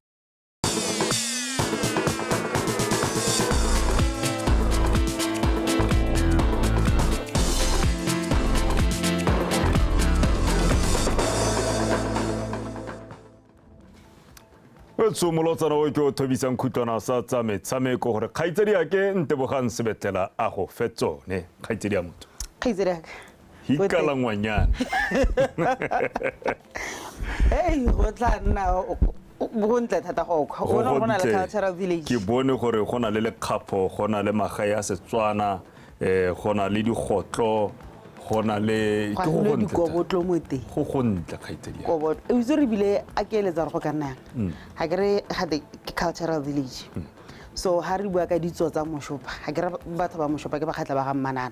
Tsomolotsana o ke o thobisang khutlwana sa tsa metshameko gore kgaitsedi ya ke Ntebogang Sebetlela a go fe tsone. Kgaitsedi ya motho. Kgaitsedi ya ka. Hikala ngwanyana. Hey, go tla nna go ntle thata go kwa. O bona go na le cultural village. Ke bone gore go na le lekgapho, go na le magae a Setswana, go na le digotlo, go na le ke go gontle. Dikobotlo mo teng. Go gontle kgaitsedi ya. Kobotlo. E itse re bile a ke eletsa gore go ka nna. Ha ke re ga ke cultural village. So ha re bua ka ditso tsa Moshopa, ha ke re batho ba Moshopa ke ba kgatla ba ga Mmanana.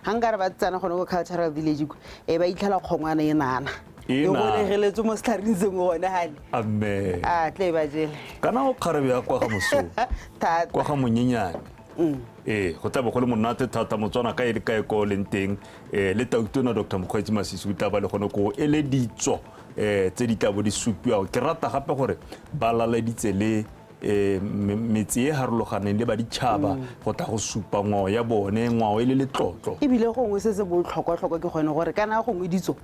Ha nka re ba tsana gone go cultural village ko, e ba itlhela kgongwana e nana. E golegeletse mo setlhareng sengwe gone hale. Amen. A tle ba jele. Kana o kgarebe ya kwa ga Moshopa. Thata. Kwa ga monyenyane. Go tla bo go le monate thata Motswana ka e le kae ko leng teng, le tautona Dr. Mokgweetsi Masisi o tla ba le gone ko e le ditso tse di tla bo di supiwa. Ke rata gape gore ba laleditse le metse e harologaneng le ba ditšhaba go tla go supa ngwao ya bone, ngwao e le letlotlo. Ebile gongwe se se botlhokwa-tlhokwa ke gone gore kana gongwe ditso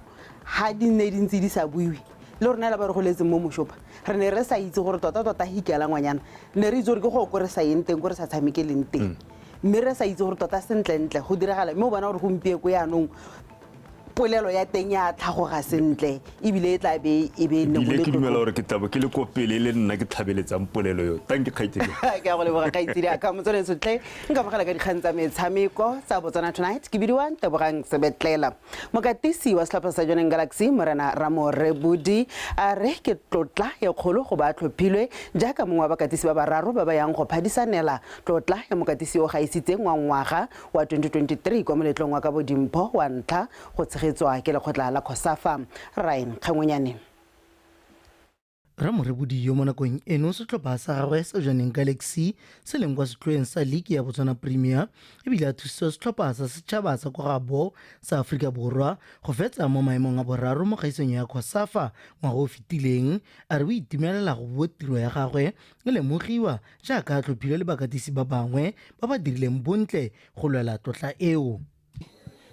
ha di nne di ntse di sa buiwe le rona la ba re goletseng mo Moshopa re ne re sa itse gore tota-tota hikela ngwanyana, ne re itse gore ke go ko re sa yeng teng, ko re sa tshamekeleng teng, mme re sa itse gore tota sentlentle go diragala. Mme o bona gore gompieko yaanong polelo ya teng ya tlhagoga sentle ebile e tla be e be nne go le ke dumela gore ke tla ke le ko pele le nna ke tlhabeletsang polelo yo. Thank you kgaitsedi. Ke a go leboga kgaitsedi a ka motsone sotlhe nka mogela ka dikgang tsa metshameko tsa Botswana Tonight. Ke bidiwa Ntebogang Sebetlela. Mokatisi wa setlhopha sa Jwaneng Galaxy Morena Ramorebudi a re ke tlotla e kgolo go ba tlhophilwe jaaka mongwe wa bakatisi ba bararo ba ba yang go phadisanela tlotla ya mokatisi o gaisitseng wa ngwaga wa 2023 kwa moletlong wa ka bodimpho wa ntlha go tshegetswa ke lekgotla la COSAFA. Ryan Kgangwenyane. Ramorebudi yo mo nakong eno setlhopha sa gagwe sa Jwaneng Galaxy se leng kwa setlhoeng sa league ya Botswana Premier ebile a thusitse setlhopha sa setšhaba sa kwa gabo sa Aforika Borwa go fetsa mo maemong a boraro mo kgaisanong ya COSAFA ngwaga o fetileng. A re o itumelela go bo tiro ya gagwe e lemogiwa jaaka a tlhophilwe le bakatisi ba bangwe ba ba dirileng bontle go lwela tlotla eo.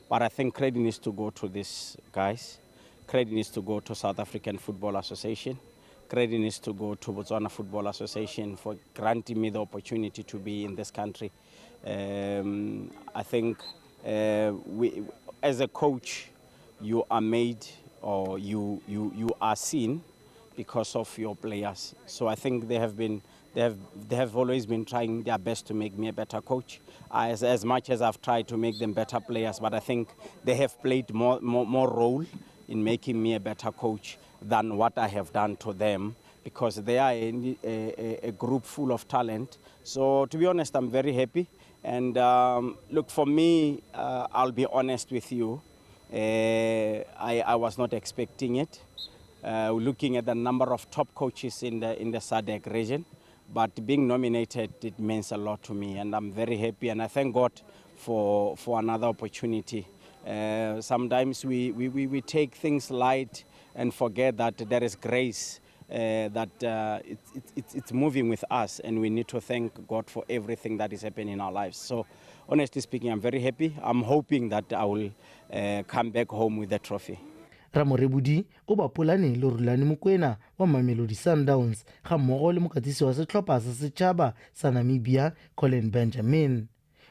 But I think credit needs to go to these guys. Credit needs to go to South African Football Association. Credit needs to go to Botswana Football Association for granting me the opportunity to be in this country. I think we, as a coach, you are made or you are seen because of your players. So I think they have always been trying their best to make me a better coach. As much as I've tried to make them better players, but I think they have played more role in making me a better coach than what I have done to them, because they are a group full of talent. So to be honest, I'm very happy. And look, for me, I'll be honest with you, I was not expecting it. Looking at the number of top coaches in the SADC region, but being nominated, it means a lot to me, and I'm very happy, and I thank God for another opportunity. Sometimes we take things light and forget that there is grace, that it's moving with us, and we need to thank God for everything that is happening in our lives. So honestly speaking, I'm very happy. I'm hoping that I will come back home with the trophy. Ramorebudi o bapolane le Rulani Mokwena wa Mamelodi Sundowns ga mmogo le mokatisi wa setlhopha sa setšhaba sa Namibia Colin Benjamin.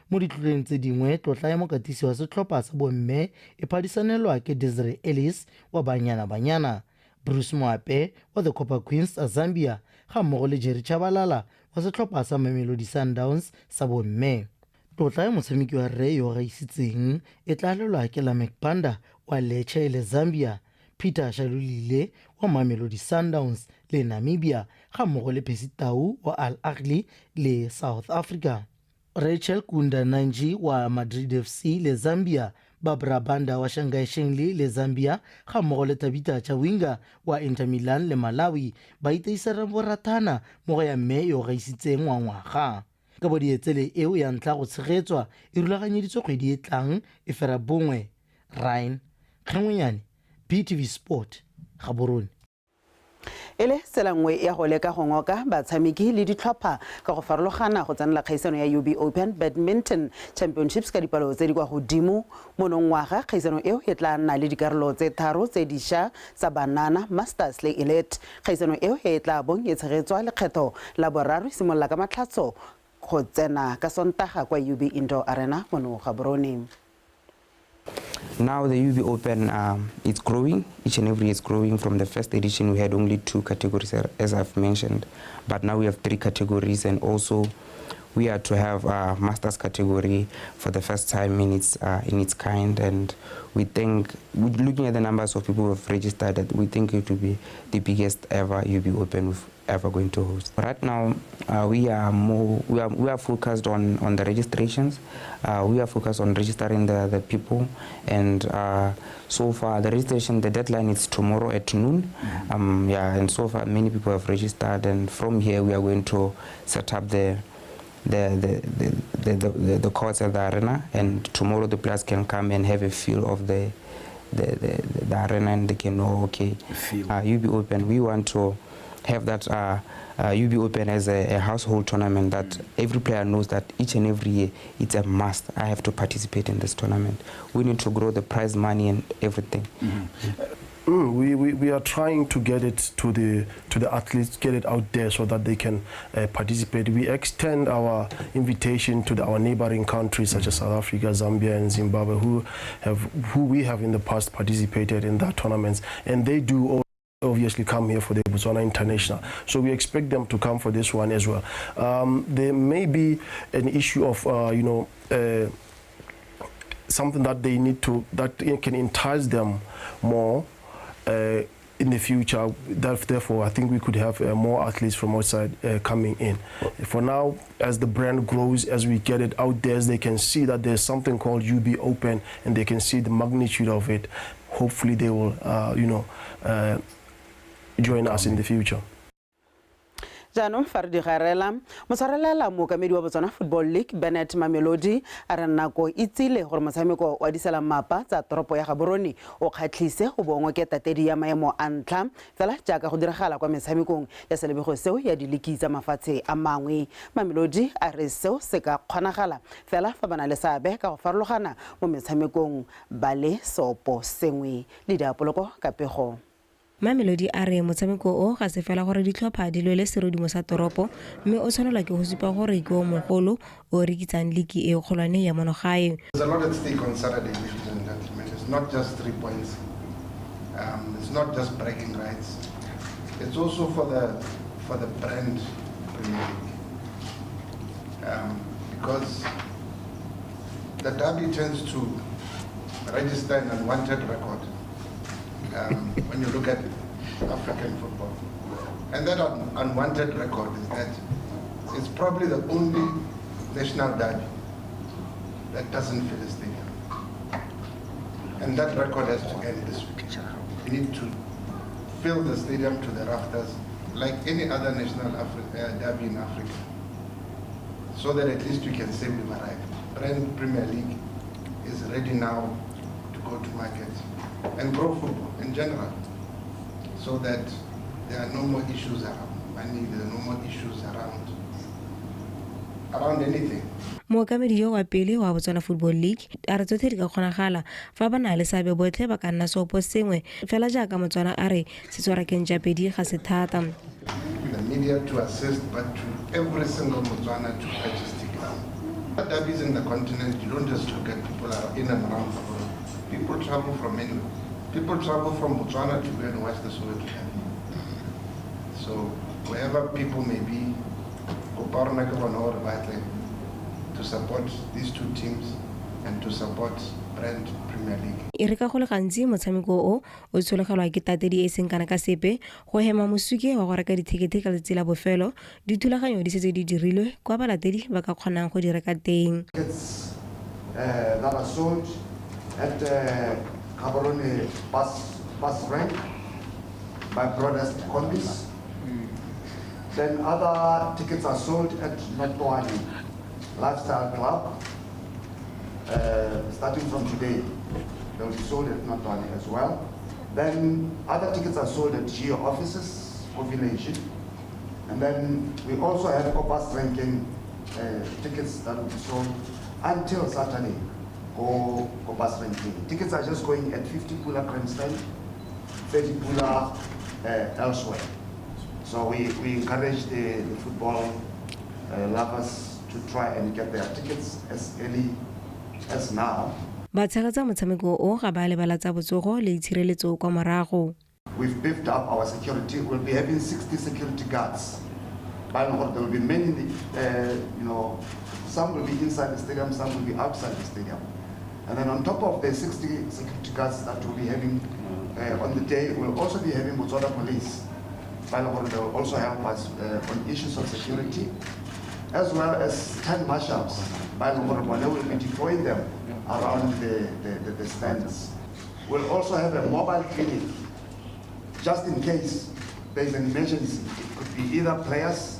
Mo ditlotleng tse dingwe, tlotla ya mokatisi wa setlhopha sa bomme e phadisanelwa ke Desiree Ellis wa Banyana Banyana, Bruce Mwape wa the Copper Queens tsa Zambia ga mmogo le Jerry Tshabalala wa setlhopha sa Mamelodi Sundowns sa bomme. Tlotla ya motshameki wa rre yo gaisitseng e tla lelwa ke Lameck Banda wa Lecce le Zambia, Peter Shalulile wa Mamelodi Sundowns le Namibia ga mmogo le Percy Tau wa Al Ahly le South Africa. Rachel Kunda Nanji wa Madrid FC le Zambia, Barbara Banda wa Shanghai Shengli le Zambia ga mmogo le Tabitha Chawinga wa Inter Milan le Malawi ba iteisera boratana mo go ya mme yo gaisitseng wa ngwaga. Ka bodietsele eo ya ntlha go tshegetswa e rulaganyeditswe kgwedi e tlang e fera bongwe. Ryan Kgengwenyane, BTV Sport, Gaborone. E le tsela nngwe ya go leka go ngoka batshameki le ditlhopha ka go farologana go tsenela kgaisano ya UB Open Badminton Championships ka dipalo tse di kwa godimo monongwaga. Kgaisano eo e tla nna le dikarolo tse tharo tse dišwa tsa banana, masters le elite. Kgaisano eo e tla bong e tshegetswa lekgetho la boraro e simolola ka matlhatso go tsena ka Sontaga kwa UB Indoor Arena mono Gaborone. Now the UB Open, it's growing. Each and every year it's growing. From the first edition, we had only 2 categories, as I've mentioned, but now we have 3 categories, and also we are to have a masters category for the first time in its kind. And we think, looking at the numbers of people who have registered, that we think it will be the biggest ever UB Open we've ever going to host. Right now, we are focused on the registrations. We are focused on registering the people, and so far the registration, the deadline is tomorrow at noon. Yeah, and so far many people have registered, and from here we are going to set up the courts at the arena, and tomorrow the players can come and have a feel of the arena, and they can know, okay, UB Open, we want to have that UB Open as a household tournament that every player knows that each and every year it's a must. I have to participate in this tournament. We need to grow the prize money and everything. We are trying to get it to the athletes, get it out there so that they can participate. We extend our invitation to our neighboring countries such as South Africa, Zambia, and Zimbabwe, who we have in the past participated in that tournaments, and they do all obviously come here for the Botswana International. So we expect them to come for this one as well. There may be an issue of, something that they need to, that can entice them more in the future. Therefore, I think we could have more athletes from outside coming in. For now, as the brand grows, as we get it out there, as they can see that there's something called UB Open, and they can see the magnitude of it, hopefully they will, join us in the future. Jaanong fa re digarela, motshwarelela mookamedi wa Botswana Football League Bennett Mamelodi a re nako e tsile gore motshameko wa diselamapa tsa toropo ya Gaborone o kgatlhise go bongwe ke tatedi ya maemo a ntlha fela jaaka go diragala kwa metshamekong ya selebego seo ya diliki tsa mafatshe a mangwe. Mamelodi a re seo se ka kgonagala fela fa ba na le seabe ka go farologana mo metshamekong ba le seopo sengwe. Le diapoloko ka pego. Mamelodi a re motshameko o ga se fela gore ditlhopha di lwele serodumo sa toropo, mme o tshwanelwa ke go supa gore ke o mogolo o rekitsang liki e kgolwane ya monogae. There's a lot at stake on Saturday, ladies and gentlemen. It's not just 3 points. It's not just bragging rights. It's also for the brand Premier League. Because the derby tends to register an unwanted record. When you look at African football. And that unwanted record is that it's probably the only national derby that doesn't fill a stadium. And that record has to end this week. We need to fill the stadium to the rafters like any other national derby in Africa, so that at least we can say we've arrived. Brand Premier League is ready now to go to market and grow football in general, so that there are no more issues around money, there are no more issues around around anything. Mookamedi yo wa pele wa Botswana Football League a re tsotlhe di ka kgonagala fa ba na le seabe botlhe ba ka nna seopo sengwe fela jaaka Motswana a re setswarakeng ja pedi ga se thata. The media to assist, but to every single Motswana to purchase tickets. Derbies in the continent, you don't just look at people are in and around Gaborone. People travel from anywhere. People travel from Botswana to go and watch the Soweto Derby. So wherever people may be, to support these two teams and to support Brand Premier League. E re ka go le gantsi motshameko o o tshologelwa ke tatedi e seng kana ka sepe go hema mosuke wa go reka dithekete ka letsatsi la bofelo, dithulaganyo di setse di dirilwe kwa balatedi ba ka kgonang go di reka teng. Tickets that are sold at Gaborone bus rank by Broadest Combis. Then other tickets are sold at Notwane Lifestyle Club. Starting from today, they will be sold at Notwane as well. Then other tickets are sold at GEO offices for village. And then we also have bus ranking tickets that will be sold until Saturday for bus ranking. Tickets are just going at 50 pula grandstand, 30 pula elsewhere. So we encourage the football lovers to try and get their tickets as early as now. Ba tshegetsa motshameko o ga ba lebala tsa botsogo le itshireletso kwa morago. We've beefed up our security. We'll be having 60 security guards. There will be many, some will be inside the stadium, some will be outside the stadium. And then on top of the 60 security guards that we'll be having on the day, we'll also be having Botswana Police. They will also help us on issues of security, as well as 10 marshals. They will be deploying them around the stands. We'll also have a mobile clinic, just in case there's an emergency. It could be either players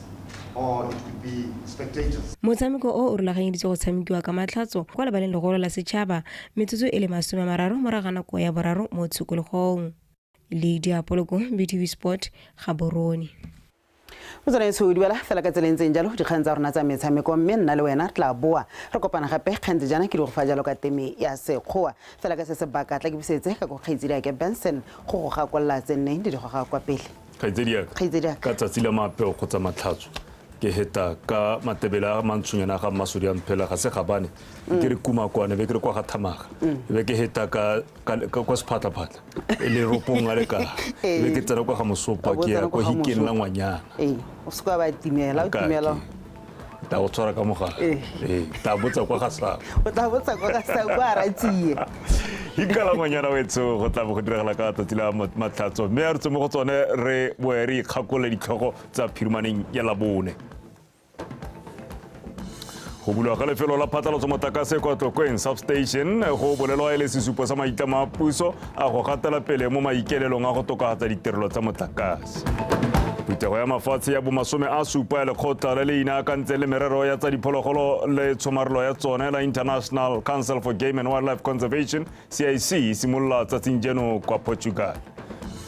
or it could be spectators. Motshameko o o rulaganyeditswe go tshamekiwa ka matlhatso kwa lebaleng legolo la setšhaba metsotso e le 30 morago ga nako ya 3 mo tshokologong. Le Diapoloko, BTV Sport, Gaborone. Motswanaetsho o duela fela ka tsela e ntseng jalo dikgang tsa rona tsa metshameko, mme nna le wena re tla boa re kopana gape kgantse jaana ke di go fa jalo ka teme ya sekgowa. Fela ka se sebaka tla ke busetse ka go kgaitsedi ya Benson go go gakolola tse nneng di di goga kwa pele. Kgaitsedi ya ka tsatsi la maapeo kgotsa matlhatso ke heta ka matebele a mantshonyana ga mmasodi a mphela ga se gabane ke re kumakwane be ke re kwa ga Thamaga be ke heta ka kwa sephatlaphatla e le ropong a le ka be ke tsena kwa ga Mosopa ke ya kwa hikeng la ngwanyana. O se kwa ba timela o timela ta o tshwara ka mogala ta botsa kwa ga sa o tla botsa kwa ga sa kwa ratsie hikala ngwanyana wetso go tla bo go diragala ka tsatsi la matlhatso mme a re tswe mo go tsone re boe re ikgakole ditlhogo tsa phirimaneng ya Labone. Go bulwa ga lefelo la phatlalatso motlakase kwa Tlokweng substation go bolelwa e le sesupo sa maitlamo a puso a go gatela pele mo maikelelong a go tokafatsa ditirelo tsa motlakase. Phuthego ya mafatshe ya bomasome a supa ya lekgotla le le inaakantseng le merero ya tsa diphologolo le tshomarelo ya tsone la International Council for Game and Wildlife Conservation CIC e simolola tsatsing jeno kwa Portugal.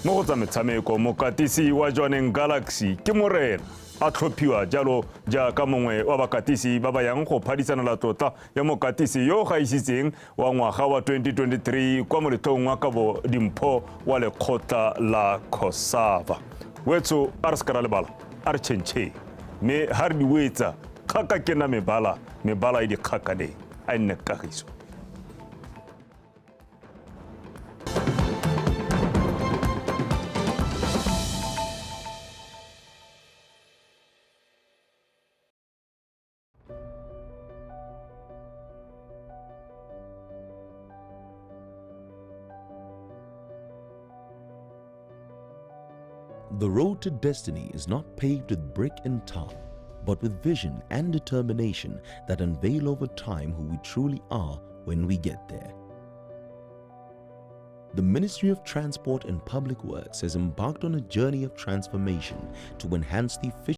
Mo go tsa metshameko, mokatisi wa Jwaneng Galaxy ke Morena a tlhophiwa jalo jaaka mongwe wa bakatisi ba ba yang go phadisanela tlotla ya mokatisi yo o gaisitseng wa ngwaga wa 2023 kwa moletlong wa kabo dimpho wa lekgotla la COSAFA. Wetso a re se ka ra lebala, a re tšhentšheng mme ga re di wetsa kgaka ke na mebala, mebala e dikgakaneng a e nne kagiso. The road to destiny is not paved with brick and tar, but with vision and determination that unveil over time who we truly are when we get there. The Ministry of Transport and Public Works has embarked on a journey of transformation to enhance the efficiency